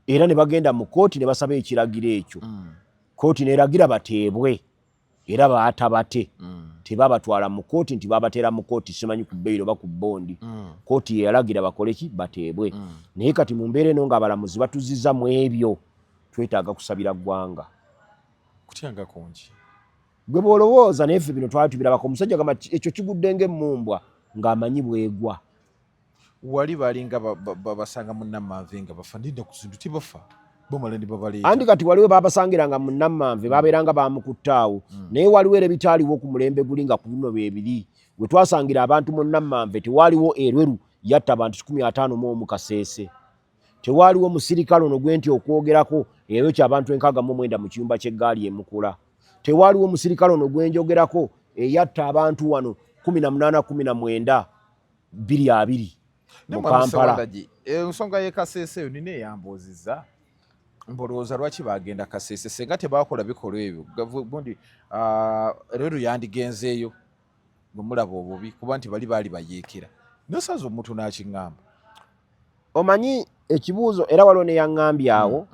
era ne bagenda mu kkooti ne basaba ekiragiro ekyo. Kkooti n'eragira bateebwe era baatabate. Tebabatwala mu kkooti nti babateera mu kkooti, simanyi ku bbeiro oba ku bondi. Kkooti yeyalagira bakole ki? Bateebwe. Naye kati mu mbeera eno ng'abalamuzi batuziza mu ebyo, twetaaga kusabira ggwanga. Kutyanga kungi. Gwe bw'olowooza, naye ffe bino twali tubirabako. Omusajja gamba ekyo kigudde ng'emmumbwa ng'amanyi bwegwa. Wali balinga basanga mu Nammanve nga bafa, naye ennaku zino tebafa, bamala ne babaleeta. Anti kati waliwo babasangiranga mu Nammanve, babeeranga bamukutte awo. Naye waliwo era ebitaaliwo ku mulembe guli nga ku bino bwebiri we twasangira abantu mu Nammanve. Tewaaliwo Erweru yatta abantu 151 Kaseese. Tewaaliwo musirikale ono gwe nti okwogerako eyayokya abantu 69 mu kiyumba ky'eggaali emukula. Tewaaliwo musirikale ono gwe njogerako eyatta abantu wano 18 19 20 mu Kampala. Ensonga y'e Kaseese eyo nina eyambuuzizza, mbolowooza lwaki bagenda Kaseese senga tebakola bikolwa ebyo. Gundi leero yandigenzeeyo bwe mulaba obubi, kuba nti bali baali bayeekera, nosaza omuntu n'akiŋŋamba. Omanyi ekibuuzo era waliwo neyaŋŋambye awo,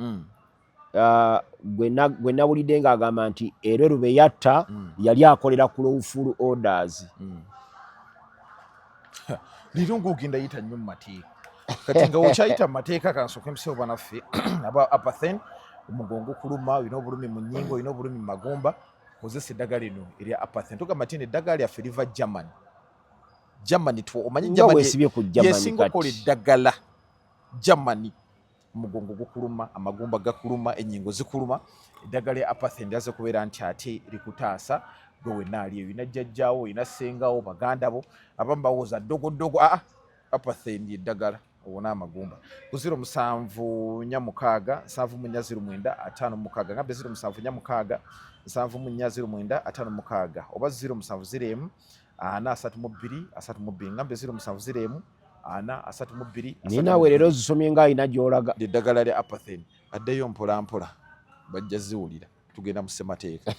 gwe nawulidde ng'agamba nti Erweru be yatta yali akolera ku lawful orders. Leero ng'ogenda yita nnyo mu mateeka. Kati nga okyayita mu mateeka, kansooke mpisewo banaffe aba Apathen. Omugongo kuluma, olina obulumi mu nnyingo, olina obulumi mu magumba, kozesa eddagala lino erya Apathen. Tugamba nti eddagala lyaffe liva Germany. Germany two omanyi Germany yesinga okukola eddagala. Germany. Omugongo gukuluma, amagumba gakuluma, ennyingo zikuluma, eddagala lya Apathen lyaze kubeera nti ate likutaasa gwe wenna ali eyo. Olina jjajjaawo, olina ssengawo, baganda bo, abamu bawooza ddogoddogo. Aa, Apathen eddagala owona amagumba. Ku 0746 74 0956, ngambe 0746 74 0956 oba 0701 432 32, ngambe 0701 432. Naye naawe leero ozisomye ng'alina gy'olaga. Eddagala lya Apathen addeyo mpola mpola, bajja ziwulira. Tugenda mu ssemateeka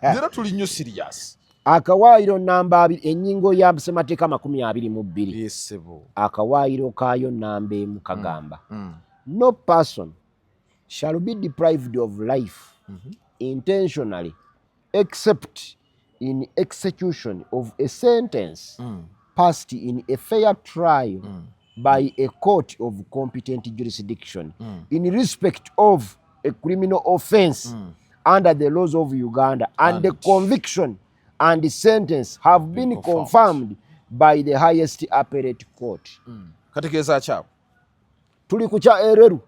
leero, tuli nnyo serious. Akawaayiro namba 2, ennyingo ya ssemateeka 22. Yesebo. Akawaayiro kaayo namba 1 kagamba, "No person shall be deprived of life intentionally except in execution of a sentence passed in a fair trial by a court of competent jurisdiction in respect of a criminal offense under the laws of Uganda and the conviction and the sentence have been confirmed confirmed by the highest appellate court." Kategeeza kyabo. Tuli ku kya Erweru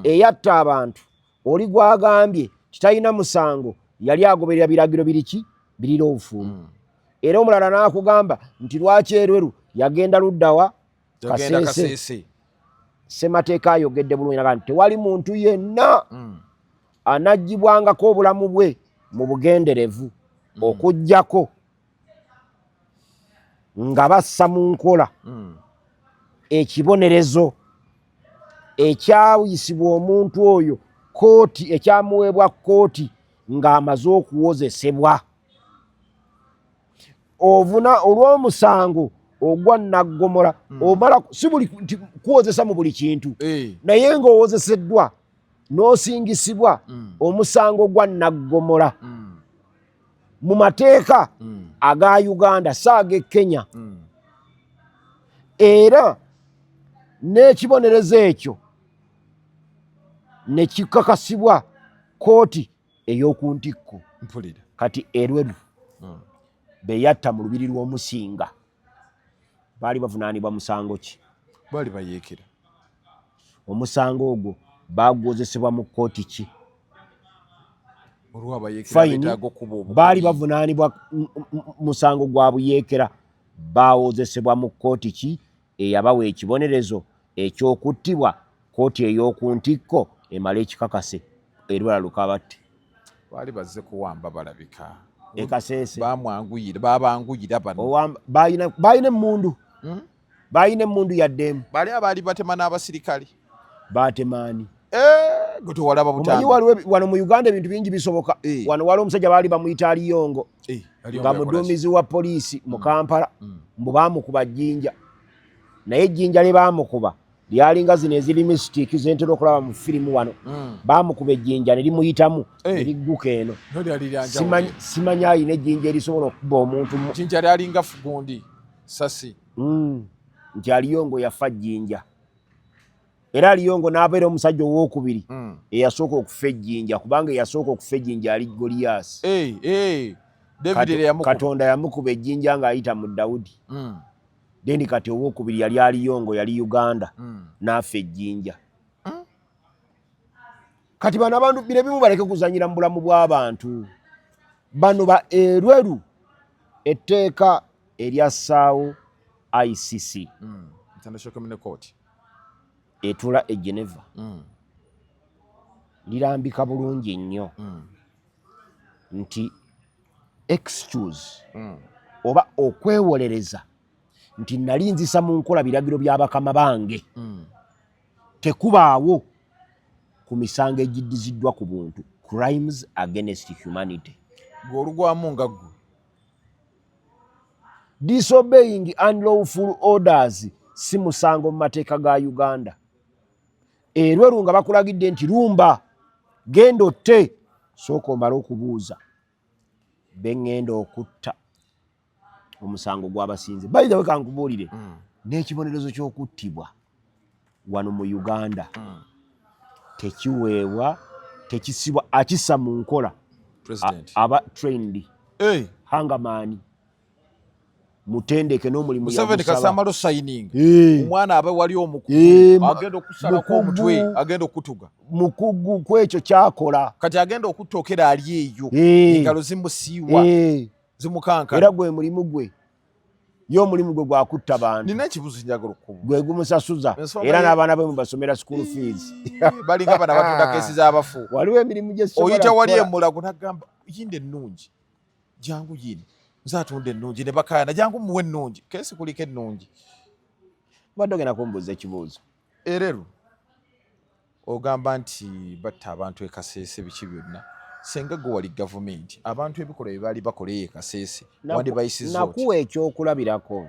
eyatta abantu. Oli gwagambye kitalina musango, yali agoberera biragiro biriki birira obufuumu. Era omulala n'akugamba nti lwaki Erweru yagenda luddawa? Yagenda Kasese. Kasese. Ssemateeka ayogedde bulungi naga nti tewali muntu yenna anaggyibwangako obulamu bwe mu bugenderevu okuggyako nga bassa mu nkola ekibonerezo ekyayisibwa omuntu oyo kooti, ekyamuweebwa kooti ng'amaze okuwozesebwa ovuna olw'omusango ogwa naggomola. Omala si buli nti kuwozesa mu buli kintu, naye ng'owozeseddwa n'osingisibwa omusango gwa naggomola mu mateeka aga Uganda, si ag'e Kenya, era n'ekibonerezo ekyo ne kikakasibwa kooti ey'oku ntikko. Mpulira. Kati Erweru be yatta mu lubiri lw'Omusinga baali bavunaanibwa musango ki? Baali bayeekera. Omusango ogwo bagwozesebwa mu kkooti ki? Olwabayeekera Fine. betaaga okuba obukubi. Baali bavunaanibwa musango gwa buyeekera. Bawozesebwa mu kkooti ki eyabawa ekibonerezo ekyokuttibwa? Kkooti ey'oku ntikko emala ekikakase erwala lukabatte. Baali bazze kuwamba balabika. Ekaseese. Bamwanguyira, babanguyira bano. Balina emmundu. Balina emmundu yaddemu. Bali abaali batema n'abasirikale. Batemaani? Eh, gwe tewalaba Omanyi butambi. waliwo wano mu Uganda ebintu bingi bisoboka. Eh. Wano waliwo omusajja baali bamuyita Aliyongo, Eh, Aliyongo nga yakola ki? muduumizi wa poliisi mu Kampala. Mbu baamukuba jjinja, naye ejjinja lye baamukuba lyalinga zino eziri mystic zentera okulaba mu firimu wano. Baamukuba ejjinja ne limuyitamu Eh. ne ligguka eno. No, lyali lya njawulo. Simanyi alina ejjinja erisobola okukuba omuntu Jjinja lyalinga fugundi sasi. Nti Aliyongo yafa jjinja, era Aliyongo n'abeera omusajja owokubiri eyasooka okufa ejjinja, kubanga eyasooka okufa ejjinja ali Goliyasi. Eh, eh, David lye yamukuba. Katonda yamukuba ejjinja ng'ayita mu Dawudi. Then kati owokubiri yali Aliyongo, yali Uganda, n'afa ejjinja. Kati bano abantu bino ebimu baleke kuzanyira mu bulamu bw'abantu bano ba erweru. Etteeka eryassaawo ICC, International Criminal Court, etuula e Geneva, lirambika bulungi nnyo nti excuse oba okwewolereza nti nali nzisa mu nkola biragiro by'abakama bange tekubaawo ku misango egiddiziddwa ku buntu, crimes against humanity. Gwe olugwamu nga ggwe. Disobeying unlawful orders si musango mu mateeka ga Uganda. Erweru nga bakulagidde nti lumba, genda otte, sooka omale okubuuza beŋŋenda okutta omusango gwabasinze. By the way, kankubuulire, n'ekibonerezo ky'okuttibwa wano mu Uganda tekiweebwa, tekisibwa akissa mu nkola President. Aba trained Hey, hangman mutendeke n'omulimu Museveni yagusaba. kasamalo signing. Eh, Omwana abe wali omukugu Eh, agenda okusalako mukugu. omutwe, agenda okutuga. Mukugu ku ekyo kyakola. Kati agenda okuttokera ali eyo, Eh, engalo zimusiiwa, eh, zimukankana. Era gwe mulimu gwe, ye omulimu gwe gwakutta bantu. Nina ekibuzo njagala okukubuuza. Gwe gumusasuza. Ensonga Era n'abaana be mubasomera school fees. Balinga bano abatunda keesi z'abafu. Waliwo emirimu gyesobola Oyita wali kukola. emulago nagamba yindi ennungi, jangu yini nze atunda ennungi, ne bakaayana, jangu muwe ennungi, keesi kuliko ennungi. Badde ogenda kumbuuza ekibuuzo. Ereru ogamba nti batta abantu e Kaseese, biki byonna, senga gwe wali gavumenti, abantu ebikolwa bye baali bakola eyo e Kaseese wandibayisizza oti? Nakuwa ekyokulabirako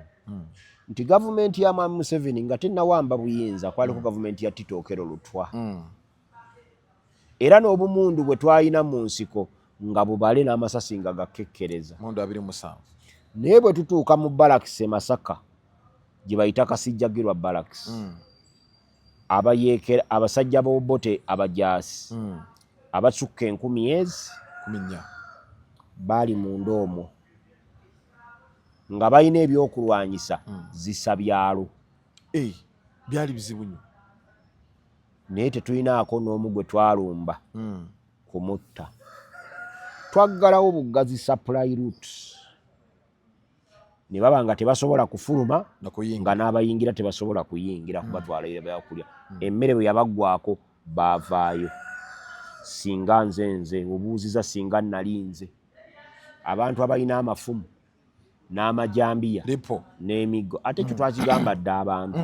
nti gavumenti ya Mwami Museveni nga tennawamba buyinza, kwaliko gavumenti ya Tito Okello Lutwa, era n'obumundu bwe twalina mu nsiko nga bubale n'amasasi nga gakekkereza. Mundu 27. Naye bwe tutuuka mu barracks e Masaka gye bayita Kasijjagirwa Barracks, abayeekera abasajja b'Obote, abajaasi abasukka 1000 ezi 14. Baali munda omwo nga balina ebyokulwanyisa zisa byalo. Eh, byali bizibu nnyo. Naye tetulinaako n'omu gwe twalumba kumutta. Twaggalawo buggazi supply routes ne baba nga tebasobola kufuluma nakuyinga nga n'abayingira tebasobola kuyingira kubatwala byakulya. Emmere bwe yabaggwako baavaayo. Singa nze obuuziza, singa nali nze, abantu abalina amafumu n'amajambiya lipo n'emiggo, ate ekyo twakigamba dda abantu.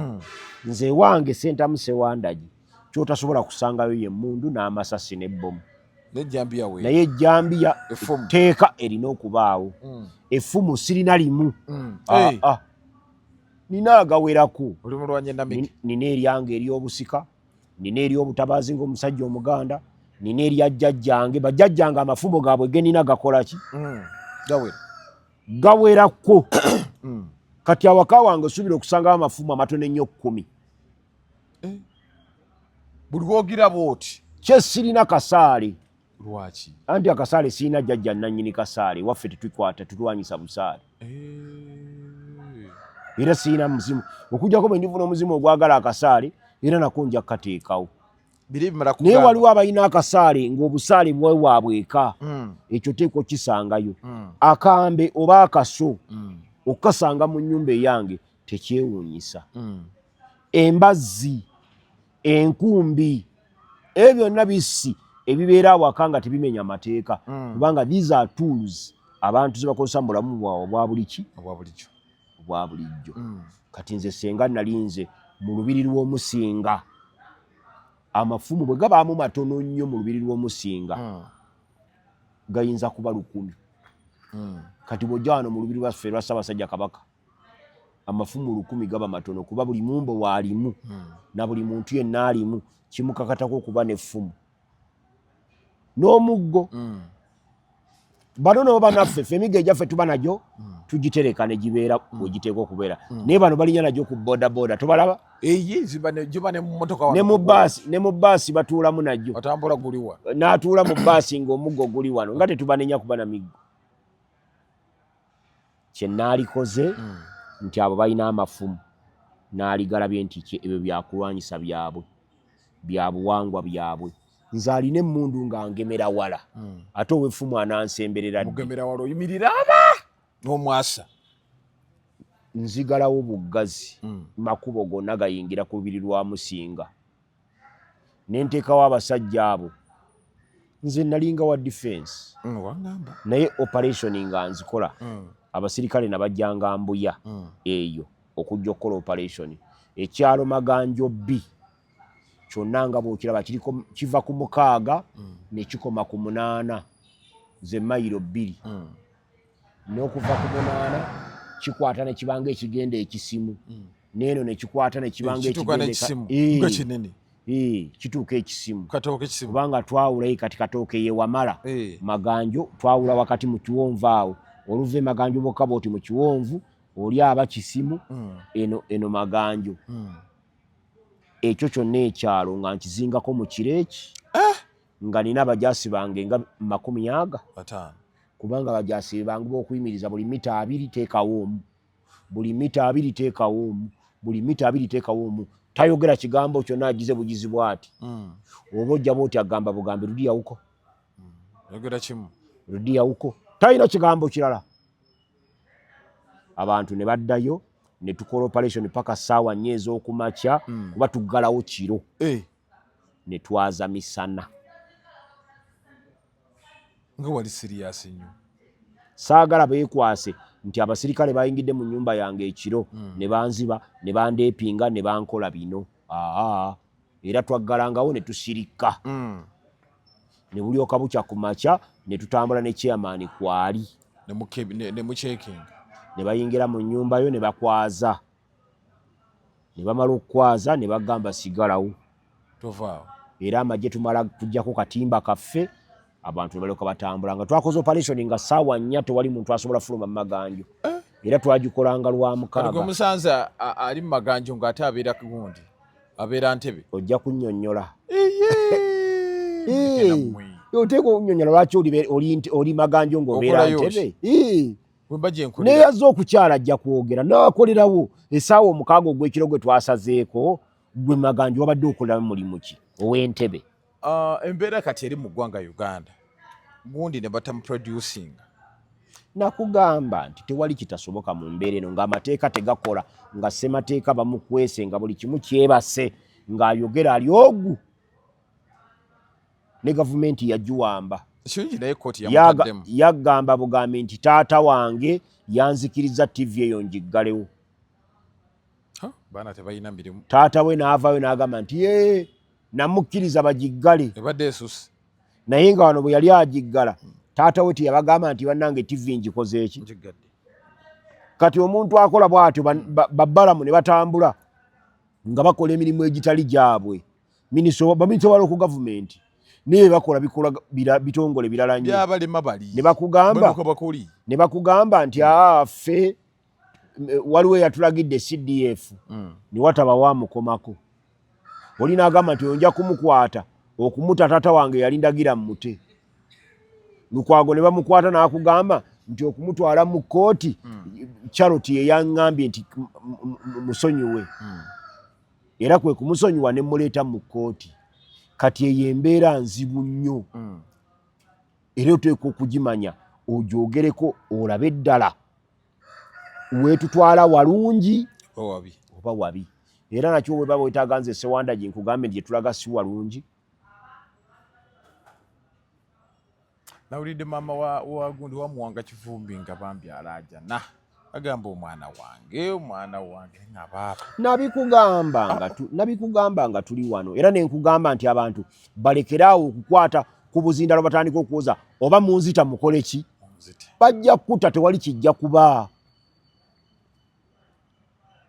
Nze ewange Sentamu Sewandagi kyotasobola kusangayo ye mundu n'amasasi n'ebbomu. Nejjambiya we. Naye ejjambiya, Effumu. etteeka erina okubaawo. Effumu sirina limu. Ah, Hey, ah. Nina agawerako. Oli mulwanyi endamike. Nina eryange ery'obusika, nina ery'obutabaazi ng'omusajja Omuganda, nina erya jjajjange, bajjajjange amafumu gaabwe genina gakola ki? Gawera. Gawerako. Kati awaka wange osuubira okusangawo amafumu amatono ennyo 10. Buli lwogiraba oti. Kye sirina kasaale. Lwaki? Anti akasaale sirina jjajja nannyini kasaale. Waffe tetukwata, tutulwanyisa busaale. Era sirina muzimu okujjako bwe ndifuna omuzimu ogwagala akasaale, era nako nja kukateekawo. Biri bimala Naye kugamba. waliwo abalina akasaale ng'obusaale bwewaabweka. Ekyo teeka okisangayo. Akambe oba akaso okukasanga mu nnyumba eyange tekyewuunyisa. Embazzi, enkumbi, ebyo byonna bissi ebibeera awaka nga tebimenya mateeka, kubanga these are tools abantu ze bakozesa mu bulamu bwabwe obwa buli ki? Obwa bulijjo. Obwa bulijjo. Kati nze senga nali nze mu lubiri lw'Omusinga. Amafumu bwe gabaamu matono nnyo mu lubiri lw'omusinga gayinza kuba 1000. Kati bw'ojja wano mu lubiri lwaffe lwa Ssaabasajja Kabaka, amafumu 1000 gaba matono, kuba buli mumbo waalimu na buli muntu yenna alimu kimukakatako okuba n'effumu n'omuggo. Bano nabo banaffe, ffe emiggo egyaffe tuba nagyo, tugitereka ne gibeera wegiteekwa okubeera, naye bano balinya nagyo ku boda boda, tobalaba? Eyi ziba ne giba ne mu motoka wano Ne mu ku baasi, ne mu baasi batuulamu nagyo. Otambula guliwa? N'atuula mu baasi ng'omuggo guli wano, nga tetubanenya kuba na miggo. Kye naalikoze nti abo balina amafumu, naaligalabye nti ebyo byakulwanyisa byabwe, bya buwangwa byabwe. Nze alina emmundu nga ngemera wala, ate ow'effumu anansemberera ddi? Mugemera wala, oyimirira aba n'omwasa. Nzigalawo buggazi makubo gonna gayingira ku lubiri lwa Musinga, ne nteekawo abasajja abo. Nze nalinga wa defense, Wangamba. naye operation nga nzikola. Abasirikale nabajjanga Mbuya eyo okujja okukola operation. Ekyalo Maganjo B kyonna nga bw'okiraba kiriko, kiva ku 6 ne kikoma ku 8, ze mayiro 2. N'okuva ku 8 kikwata ne kibanga ekigenda ekisimu, n'eno ne kikwata ne kibanga Kituuka ekigenda n'ekisimu. Eh, Nga kinene. Eh, kituuka ekisimu. Katooke kisimu. Kubanga twawulayo kati Katooke ye Wamala, Maganjo twawula wakati mu kiwonvu awo. Oluva e Maganjo bokka bwoti mu kiwonvu oli aba Kisimu, eno Maganjo. Ekyo kyonna ekyalo nga nkizingako mu kiro eki, nga nina abajaasi bange nga makumi aga 50. Kubanga abajaasi be bangu b'okuyimiriza. Buli mita 20 teekawo omu, buli mita 20 teekawo omu, buli mita 20 teekawo omu. Tayogera kigambo kyonna, agize bugizi bw'ati. Oba ojja bw'oti, agamba bugambi, "Rudiyawuko." Yogera kimu. "Rudiyawuko." Talina kigambo kirala. Abantu ne baddayo, ne tukola operation paka ssaawa 4 ez'okumakya, kuba tuggalawo kiro, ne twaza misana. Nga wali serious nnyo. Saagala beekwase nti abasirikale bayingidde mu nnyumba yange ekiro ne banziba, ne bandeepinga, ne bankola bino. Aa, era twaggalangawo ne tusirika, ne bulyoka bukya ku makya ne tutambula ne chairman kwali. Ne mucheckinga. Ne bayingira mu nnyumba yo ne bakwaza, ne bamala okukwaza ne bagamba, "Sigalawo." Tovaawo. Era amagye tumala kujjako katimba kaffe, abantu ne balyoka batambula nga twakoze operation nga ssaawa 4 tewali muntu asobola fuluma mu Maganjo. Era twagikolanga lwa Kati gwe mukaaga. Musanze ali mu Maganjo ng'ate abeera gundi, abeera Ntebe. Ojja kunnyonnyola. Eye! Nammwe. Oteeka okunnyonnyola lwaki oli Maganjo ng'obeera Okolayo ki? Ntebe. Ee. Bwe mba gye nkolera. Neyazze okukyala ajja kwogera n'akolerawo essaawa 6 ogw'ekiro gwe twasazeeko. Gwe Maganjo wabadde okoleramu mulimu ki ow'Entebe? Ah, embeera kati eri mu ggwanga Uganda, gundi ne batamuproducinga. Nakugamba nti tewali kitasoboka mu mbeera eno, ng'amateeka tegakola, nga ssemateeka bamukwese, nga buli kimu kyebase, ng'ayogera ali ogu ne gavumenti yagiwamba. Kirungi, naye kooti yamutaddemu. Yagamba bugambi nti taata wange yanzikiriza TV eyo ngiggalewo. Ha, baana tebalina mirimu. Taata we n'avaayo n'agamba nti ye namukkiriza bagiggale. Ebadde esusse. Naye nga wano bwe yali agiggala, taata we teyabagamba nti bannange, TV ngikoze eki? Ngigadde. Kati omuntu akola bw'atyo, babbalamu ne batambula nga bakola emirimu egitali gyabwe. Baminisita wa local gavumenti naye bakola bikola bitongole birala nnyo. Byabalema bali. Ne bakugamba Banuka bakuli. Ne bakugamba nti aa, ffe waliwo eyatulagidde CDF, ne wataba wamukomako. Oli n'agamba nti oyo nja kumukwata okumuta, taata wange yali ndagira mmute. Lukwago ne bamukwata, n'akugamba nti okumutwala mu kkooti, Charlotte ye yaŋŋambye nti musonyiwe, era kwe kumusonyiwa ne muleeta mu kkooti. Kati eyo embeera nzibu nnyo, era oteekwa okugimanya, ogyogereko, olabe ddala weetutwala walungi owabi. Oba wabi. Era nakyo bwe baba wetaaga nze Sewanda gye nkugambe nti gyetulaga si walungi. Nawulidde maama wa gundi wa Muwanga Kivumbi nga bambi alaajana. Agamba omwana wange, omwana wange nga baaba. Nabikugamba nga tuli wano, era nenkugamba nti abantu balekeraawo okukwata ku buzindalo, batandika okuwoza oba munzita mukole ki? Bajja kukuta, tewali kijja kuba.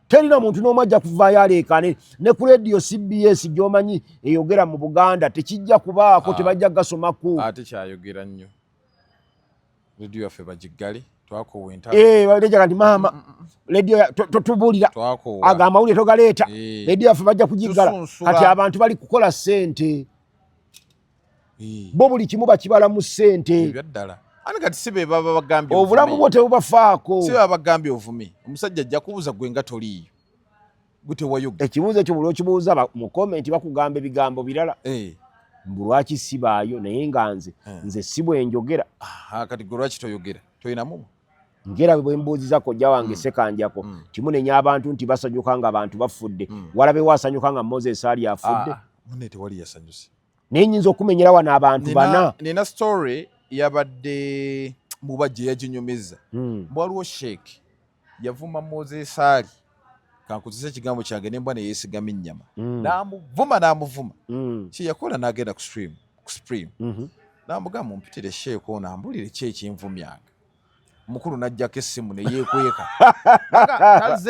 Terina muntu n'omu ajja kuvaayo aleekaane ne ku rediyo CBS gy'omanyi eyogera mu Buganda, tekijja kubaako. Tebajja gasomako. Ate kyayogera nnyo, rediyo yaffe bagiggale, twakoowa entalo. Eh, baleja kati maama rediyo totubuulira, ago amawulire togaleeta, rediyo yaffe bajja kugiggala. Kati abantu bali kukola ssente, bo buli kimu bakibala mu ssente. Ebyaddala. Ani kati si be baba bagambye obulamu bwo tebubafaako. Si baba bagambye ovume omusajja, ajja kubuuza gwe nga toliiyo, gwe tewayogera. Ekibuuzo ekyo buli okibuuza mu comment bakugamba ebigambo birala. Mbu lwaki sibaayo, naye nga nze nze si bwe njogera. Kati gwe lwaki toyogera, tolinamu? Ngera bwe mbuuziza kojja wange Sekanjako, timunenya abantu nti basanyuka nga abantu bafudde. Walabewo asanyuka nga Moses Ali afudde? Ah, munne tewali yasanyuse. Naye nyinza okumenyera wano abantu bana. Nina story yabadde mubajje yaginyumiza. Waliwo sheik yavuma Moses Ali, kankuzisa ekigambo kyange, nembwa neyesigama ennyama. N'amuvuma, n'amuvuma. Kyeyakola n'agenda ku stream, ku Supreme, n'amugamba, "Mumpitire sheek ono ambulire ki ekinvumyanga." Mukulu n'ajjako essimu ne yeekweka.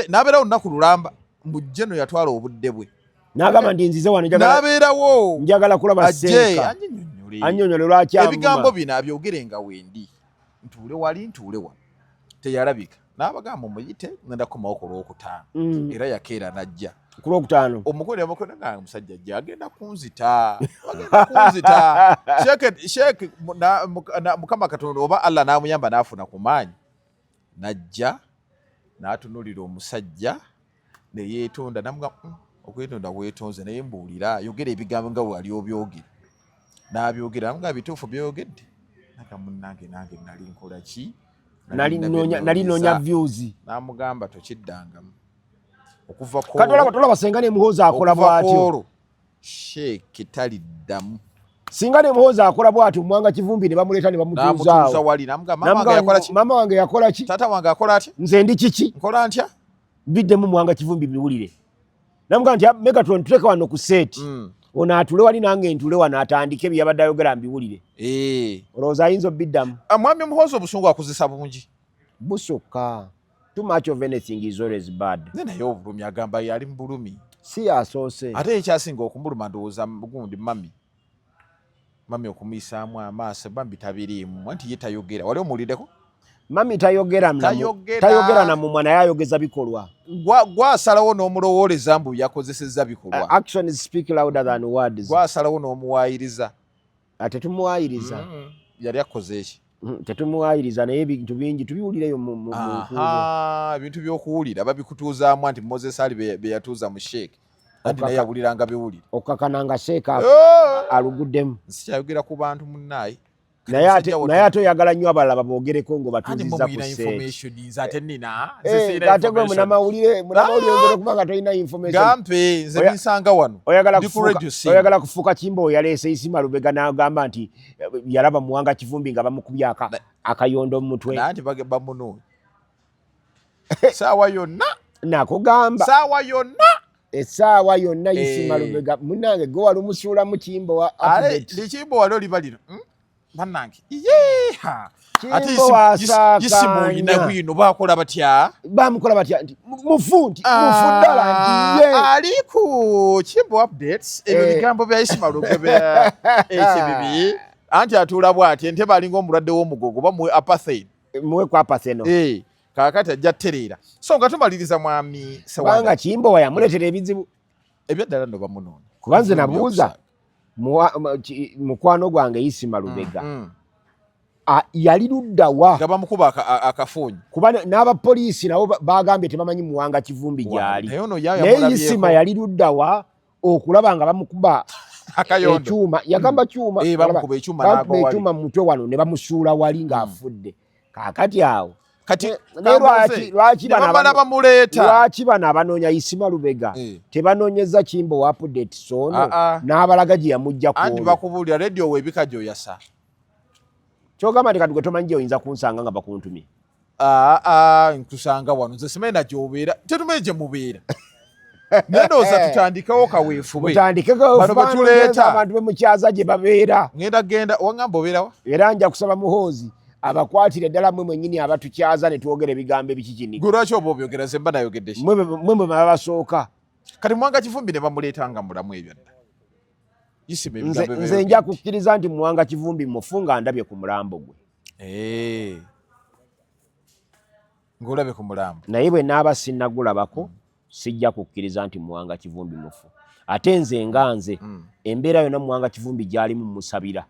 N'abeerawo olunaku lulamba, mbu jeno yatwala obudde bwe. N'agamba nti nzize wano n'abeerawo. Njagala kulaba ajje Seeka annyonnyole. Annyonnyole lwaki avuma. Ebigambo bino abyogere nga wendi, ntuule wali, ntuule wano. Teyalabika, n'abagamba muyite, ngenda kukomawo ku Lwokutaano. Era yakeera n'ajja. Ku Lwokutaano. Omukulu yamukola nga omusajja ajja, agenda kunzita, agenda kunzita. Sheeke Mukama Katonda oba Allah n'amuyamba n'afuna ku maanyi, n'ajja n'atunulira omusajja ne yeetonda, namugamba, okwetonda weetonze, naye mbuulira, yogera ebigambo nga wali obyogera." N'abyogera, namugamba, "Bituufu byogedde naga munnange, nange nali nkola ki?" Nali noonya views. N'amugamba, "Tokiddangamu." Okuva Kati tolaba senga ne Muhoozi akola bw'atyo? Sheeke taliddamu. Singa ne Muhoozi akola bw'atyo, Mwanga Kivumbi ne bamuleeta ne bamutuuzaawo wali, namugamba, "Mama wange yakola ki? Mama wange yakola ki? Taata wange akola atya? Nze ndi kiki? Nkola ntya?" Biddemu Mwanga Kivumbi biwulire. Namugamba nti, "Megatron, tuleke wano ku set, ono atule wali, nange ntule wano, atandike bye yabadde ayogera mbiwulire." Olowooza ayinza obiddamu? Ah, mwami Muhoozi obusungu akuzisa bungi. Busukka. Too much of anything is always bad. Naye obulumi, agamba yali mu bulumi. Si yasoose. Ate ekyasinga okumuluma ndowooza gundi mami okumuyisaamu amaaso, bambi tabiriimu, anti ye tayogera. Wali omuwuliddeko? Mami tayogera. Tayogera na mumwa, naye ayogeza bikolwa. Gwasalawo n'omulowooleza mbu yakozesezza bikolwa. Actions speak louder than words. Gwasalawo n'omuwaayiriza. Tetumuwaayiriza. Yali akoze eki? Tetumuwaayiriza, naye ebintu bingi tubiwulireyo mu Ebintu by'okuwulira babikutuuzaamu, anti Moses Ali be yatuuza mu sheek, anti naye yawuliranga biwulire. Okakana nga sheeka Oh! aluguddemu. Nsikyayogera ku bantu munnaaye. Naye ate oyagala nnyo abalala baboogereko ng'obatuuzizza ku set. Information nze ate nina. Ate gwe munamawulire, munamawulire oyogera okuba nga tolina information. Gampe nze binsanga wano. Oyagala kufuuka Kimbo yaleese Isima Lubega n'agamba nti yalaba Muwanga Kivumbi nga bamukubye akayondo mu mutwe. Nanti bamunoonya saawa yonna. Nakugamba. Saawa yonna. Essaawa yonna Isima Lubega munnange gwe wali omusuulamu Kimbo. Likimbo wali oliba lino, Bannange, yeeha! Ate Isima oyina bwino bakola batya? Bamukola batya nti mufu, nti mufu ddala, nti ye Ali ku Kimbo updates. Ebyo bigambo bya Isima Lubega ekibibi, anti atuula bw'ati entebe alinga omulwadde w'omugogo, bamuwe apathane. Muwe ku apatheno. Kaakati ajja tereera. So nga tumaliriza, mwami Kubanga Kimbowa yamuleetera ebizibu. Ebyaddala nno bamunoonya. Kuba nze nabuuza mukwano gwange Isima Lubega, yali luddawa nga bamukuba akafuunyi? Kuba n'abapoliisi nabo bagambye tebamanyi Muwanga Kivumbi gy'ali, naye Isima yali luddawa okulaba nga bamukuba ekyuma? Yagamba kyuma, ekyuma mu mutwe wano ne bamusuula wali ng'afudde. Kaakati awo Kati lwaki bano abanoonya Isima Lubega tebanoonyeza Kimbo wa update sono n'abalaga gye yamujja? Anti bakubuulira radio weebika gyoyasa. Kyogamba nti kati gwe tomanyi gye oyinza kunsanga nga bakuntumye. Aa, nkusanga wano nze simanyi na gy'obeera, tetumanyi gye mubeera. Naye ndowooza tutandikewo kaweefube. Mutandike Bano betuleeta. Abantu bemukyaza gye babeera. Ngenda genda wangamba obeerawa? Era nja kusaba Muhoozi abakwatire ddala mmwe mwennyini abatukyaza ne twogera ebigambo ebikikinika. Gwe lwaki oba obyogera nze mba nayogedde ki? Mmwe mwe babasooka. Kati Muwanga Kivumbi ne bamuleeta nga mulamu ebyo dda. Isima ebigambo Nze nja kukkiriza nti Muwanga Kivumbi mufu nga ndabye ku mulambo gwe. Eh. Ng'olabye ku mulambo. Naye bwe naaba sinnagulabako sijja kukkiriza nti Muwanga Kivumbi mufu. Ate nze nga nze embeera yonna Muwanga Kivumbi gy'alimu musabira.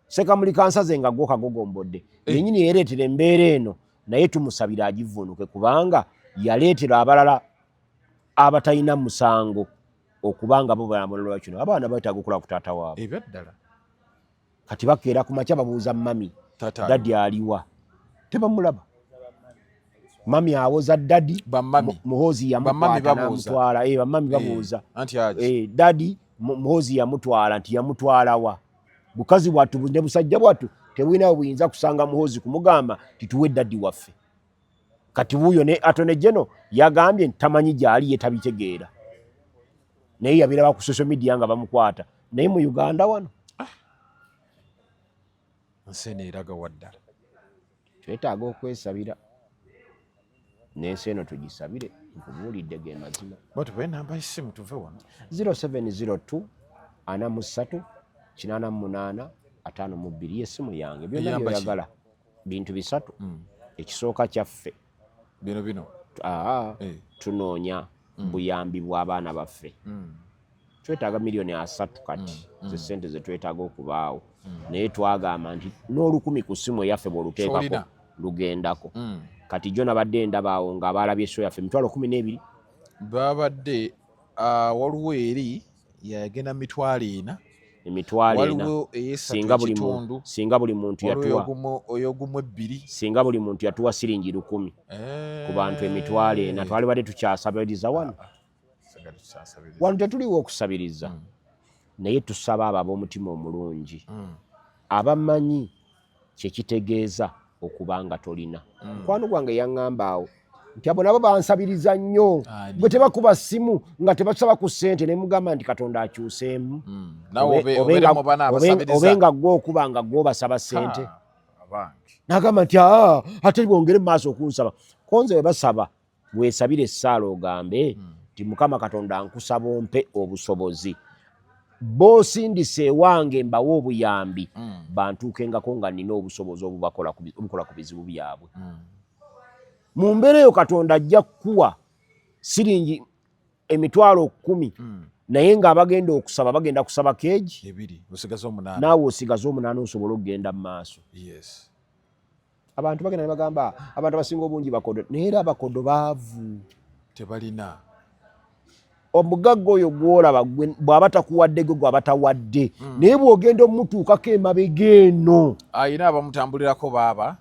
Ssekamuli kansaze nga gwo kagogombodde. Yennyini yeereetera embeera eno naye tumusabira agivvuunuke kubanga yaleetera abalala abatalina musango okuba nga bo balamulwa kino. Abaana beetaaga okulaba ku taata waabwe. Ebyaddala. Kati bakeera ku makya babuuza mami, dadi aliwa? Tebamulaba. Mami awoza dadi, Muhoozi yamukwata n'amutwala. Bamami babuuza. Dadi Muhoozi yamutwala nti yamutwala wa? Bukazi bwattu ne busajja bwattu tebulina we buyinza kusanga Muhoozi kumugamba tituwe dadi waffe. Kati wuuyo ne Attorney General yagambye nti tamanyi gy'ali ye tabitegeera. Naye yabiraba ku social media nga bamukwata. Naye mu Uganda wano nsi eno eraga wa ddala. Twetaaga okwesabira n'ensi eno tugisabire, nkubuulidde ge mazima. Batuwe enamba y'essimu tuve wano. 0702 43 88 52 y'essimu yange. Byonna by'oyagala bintu bisatu. Ekisooka kyaffe bino tunoonya buyambi bw'abaana baffe. Twetaaga 30 million kati ze ssente ze twetaaga okubaawo. Naye twagamba nti n'olukumi ku ssimu eyaffe bw'oluteekako lugendako. Kati jo nabadde ndabaawo ng'abaalabye show yaffe 120,000. Babadde waliwo eri yagenda 400,000. 400,000. Singa buli muntu yatuwa oyogumu ebbiri. Singa buli muntu yatuwa siringi 1,000 ku bantu 400,000, twalibadde tukyasabiriza wano. Wano tetuliwo okusabiriza, naye tusaba abo ab'omutima omulungi abamanyi kyekitegeeza okuba nga tolina. Mukwano gwange yaŋŋamba awo nti abo nabo bansabiriza nnyo, bwe tebakuba ssimu nga tebasaba ku ssente, ne mugamba nti Katonda akyuseemu obe nga gwe okuba nga gwe obasaba ssente. N'agamba nti aa ate bongere mu maaso okunsaba. Konze bwe basaba weesabire essaala ogambe nti Mukama Katonda nkusaba ompe obusobozi b'osindise ewange mbawe obuyambi bantuukengako nga nnina obusobozi obukola ku bizibu byabwe. Mu mbeera eyo Katonda ajja kukuwa siringi 10,000 naye ng'abagenda okusaba bagenda kusaba keegi naawe osigaze 8 osobole okugenda mu maaso. Abantu bagenda ne bagamba abantu abasinga obungi bakodo, naye era abakodo baavu, tebalina. Omugagga oyo gw'olaba bw'aba takuwadde gwe gw'aba tawadde, naye bw'ogenda omutuukako emabega eno ayina abamutambulirako baaba.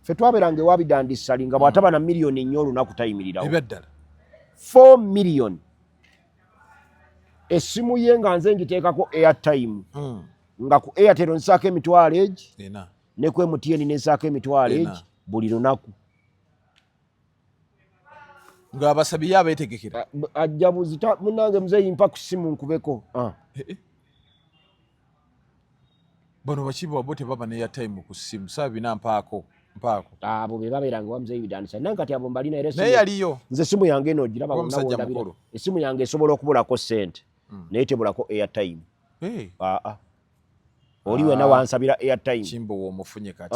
Ffe twabeeranga ewa Bidandisali nga bw'ataba na miliyoni nnya olunaku tayimirirawo. Ebyaddala. 4 million essimu ye nga nze ngiteekako airtime nga ku Airtel nsaako 80,000 egi ne ku MTN nensaako 80,000 egi buli lunaku. Ng'abasabiye abeetegekera. Ajja buzita munange muzeeyi mpa ku ssimu nkubeko. Bano bakiba bo tebaba ne airtime ku ssimu saa bina mpaako mpaako. Abo be babeeranga wa muzeeyi Bidandisa nange kati abo mbalina era naye yaliyo. Nze essimu yange eno ogiraba wonna wondabira. Essimu yange esobola okubulako ssente naye tebulako airtime. Aa oli wena wansabira airtime. Kimbowa omufunye kati.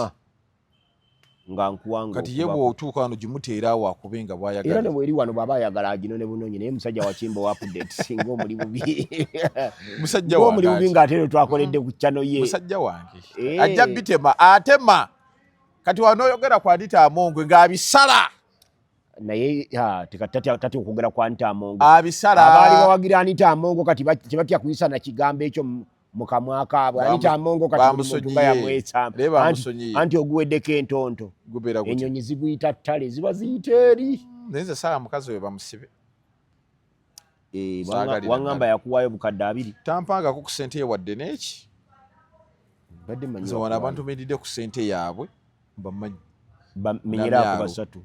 Nga nkuwanga kati ye bw'otuuka wano gimuteera awo akube nga bw'ayagala. Era ne bweri wano bw'aba ayagala aginone bunonyi, naye musajja wa Kimbowa update singa omuli bubi. Musajja wange omuli bubi ng'ate ero twakoledde ku channel ye. Musajja wange ajja bitema atema kati wano oyogera ku Anita Amongwe ng'abisala. Naye tatya okwogera ku Anita Amongo. Abisala. Abaali bawagira Anita Amongo kati tebatya kuyisa na kigambo ekyo mu kamwa kaabwe. Anita Amongo kati buli muntu nga yamwesamba. Anti oguweddeko entonto. Ennyonyi ziguyita ttale ziba ziyita eri. Naye nze saala mukazi oyo bamusibe. Waŋŋamba yakuwaayo 20,000. Tampangako ku ssente ye wadde n'eki. Nze wano abantu bendidde ku ssente yaabwe mbamanyi. Bamenyeraako basatu.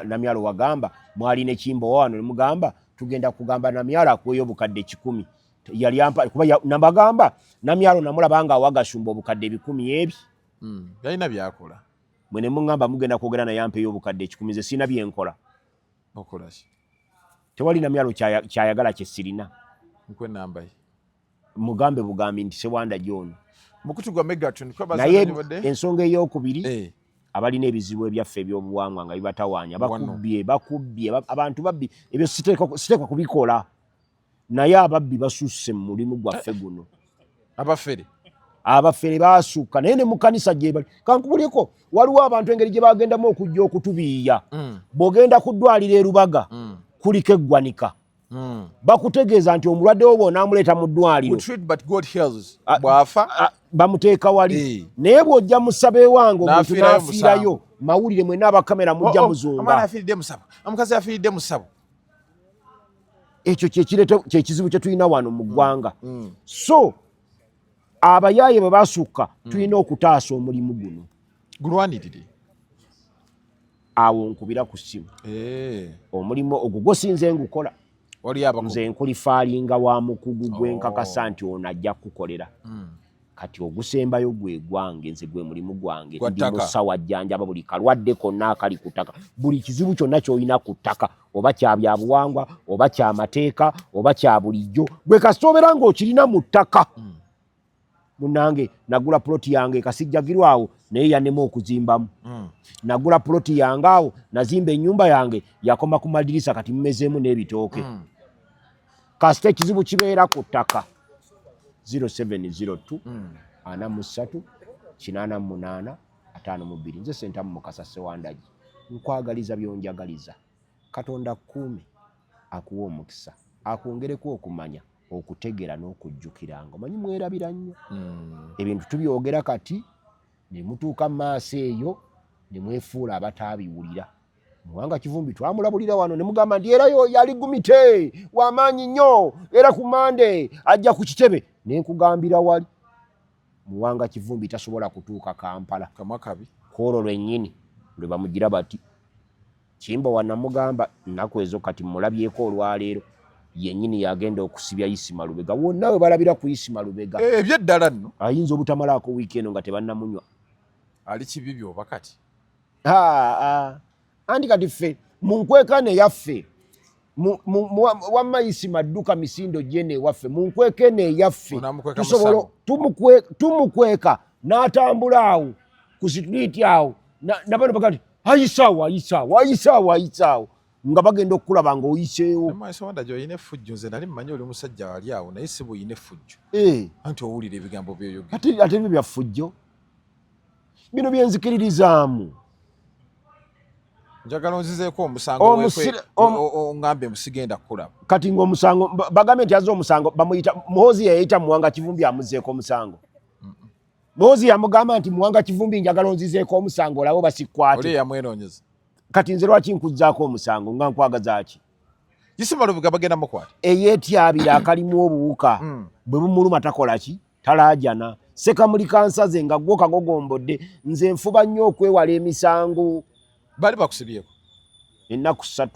Namyalo wagamba mwali ne Kimbowa wano ne mugamba tugenda kugamba Namyalo akuweyo obukadde 100. Yali ampa kuba nabagamba Namyalo namulaba nga awagashumba obukadde 100 ebi. Yalina byakola. Mwe ne mungamba mugenda kwogera naye ampeyo obukadde 100, nze sirina byenkola. Okola ki? Tewali Namyalo kyayagala kye sirina. Nkwe namba ye. Mugambe bugambi nti Sewanda John. Mukutu gwa Megatron kwebaza naye ensonga ey'okubiri abalina ebizibu ebyaffe ebyobuwangwa nga bibatawaanya, bakubbye, bakubbye, abantu babbi, ebyo siteekwa kubikola, naye ababbi basusse mu mulimu gwaffe guno. Abafere. Abafere basukka, naye ne mu kanisa gye bali. Kankubulyeko, waliwo abantu engeri gye bagendamu okujja okutubiiya. Bw'ogenda ku ddwaliro e Rubaga, kuliko eggwanika. Bakutegeeza nti omulwadde wo bw'onaamuleeta mu ddwaliro, We treat but God heals. Bw'afa bamuteeka wali. Naye bw'ojja mu ssabo ewange omuntu N'afiirayo n'afiirayo, musango. Mawulire mwenna abakamera mujja Oh, oh, muzunga. Omwana afiiridde mu ssabo, omukazi afiiridde mu ssabo. Ekyo kyekizibu kye tulina wano mu ggwanga. So abayaaye bwe basukka, tulina okutaasa omulimu guno. Gulwanirire. Awo nkubira ku ssimu. Omulimu ogwo gwo sinze ngukola. Waliyo abakugu. Nze nkulifaalinga wa mukugu gwe nkakasa nti ono ajja kukukolera. Kati ogusembayo gwe gwange, nze gwe mulimu gwange. Gwa Ndi ttaka. musawo ajjanjaba buli kalwadde konna akali ku ttaka, buli kizibu kyonna ky'olina ku ttaka, oba kya byabuwangwa, oba kya mateeka, oba kya bulijjo, gwe kasita obeera ng'okirina mu ttaka. Munnange, nagula puloti yange ekasijjagirwa awo, naye yannema okuzimbamu. Nagula puloti yange awo, nazimba ennyumba yange, yakoma ku madirisa, kati mmezeemu n'ebitooke. Kasita ekizibu kibeera ku ttaka, 0702 43 88 52. Nze Sentamu Mukasa Sewandagi, nkwagaliza byonjagaliza. Katonda akkuume, akuwe omukisa, akwongereko okumanya, okutegeera n'okujjukiranga. Omanyi mwerabira nnyo. Ebintu tubyogera kati ne mutuuka mu maaso eyo ne mwefuula abataabiwulira. Muwanga Kivumbi twamulabulira wano ne mugamba nti era yo yali gumite w'amaanyi nnyo, era ku Mande ajja ku kitebe. Ne nkugambira wali Muwanga Kivumbi tasobola kutuuka Kampala. Kamwa kabi. Kwolwo lwennyini lwe bamugira bati. Kimbowa namugamba nnaku ezo, kati mulabyeko olwaleero yennyini yagenda okusibya Isima Lubega. Wonna we balabira ku Isima Lubega. Ebyeddala nno. Ayinza obutamalaako wiiki eno nga tebannamunywa. Ali kibibi oba kati? Anti kati ffe mu nkwekano eyaffe, wamma Isima dduka misindo gyene ewaffe, mu nkwekeno eyaffe Onaamukweka tusobola musawo. tumukweka n'atambula awo ku situliiti awo, nabano baga nti ayisaawo, ayisaawo, ayisaawo, ayisaawo, nga bagenda okukulaba ng'oyiseewo. Namaaso wanda gy'olina effujjo, nze nali mmanyi oli musajja wali awo, naye si bw'olina effujjo. Anti owulira ebigambo by'oyogera. Ate ebyo bya ffujjo bino byenzikiririzaamu. Njagala onzizeeko omusango ongambe musigenda kukulaba. Kati ng'omusango bagambye nti azze omusango bamuyita Muhoozi, yeyita Muwanga Kivumbi amuzzeeko omusango. Muhoozi yamugamba nti Muwanga Kivumbi njagala onzizeeko omusango olabe oba sikkwate. Oli yamwenoonyeza. Kati nze lwaki nkuzzaako omusango nga nkwagaza ki? Isima Lubega bagenda mukwata. Eyeetyabira akalimu obuwuka bwe bumuluma takola ki? Talaajana. Ssekamuli kansaze nga gwo kagogombodde. Nze nfuba nnyo okwewala emisango. Bali bakusibyeko? Ennaku 3.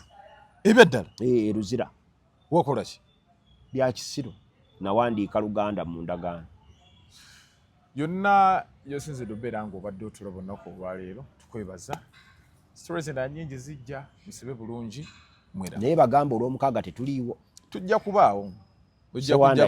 Ebyaddala? E Luzira. Wakola ki? Bya kisiru. Nawandiika Luganda mu ndagaano. Yonna yosinzidde obeera ng'obadde otulaba olunaku olwaleero, tukwebaza. Stories endala nnyingi zijja, musibe bulungi mwera. Naye bagamba olw'omukaaga tetuliiwo. Tujja kubaawo. Ojja Sewanda kujja.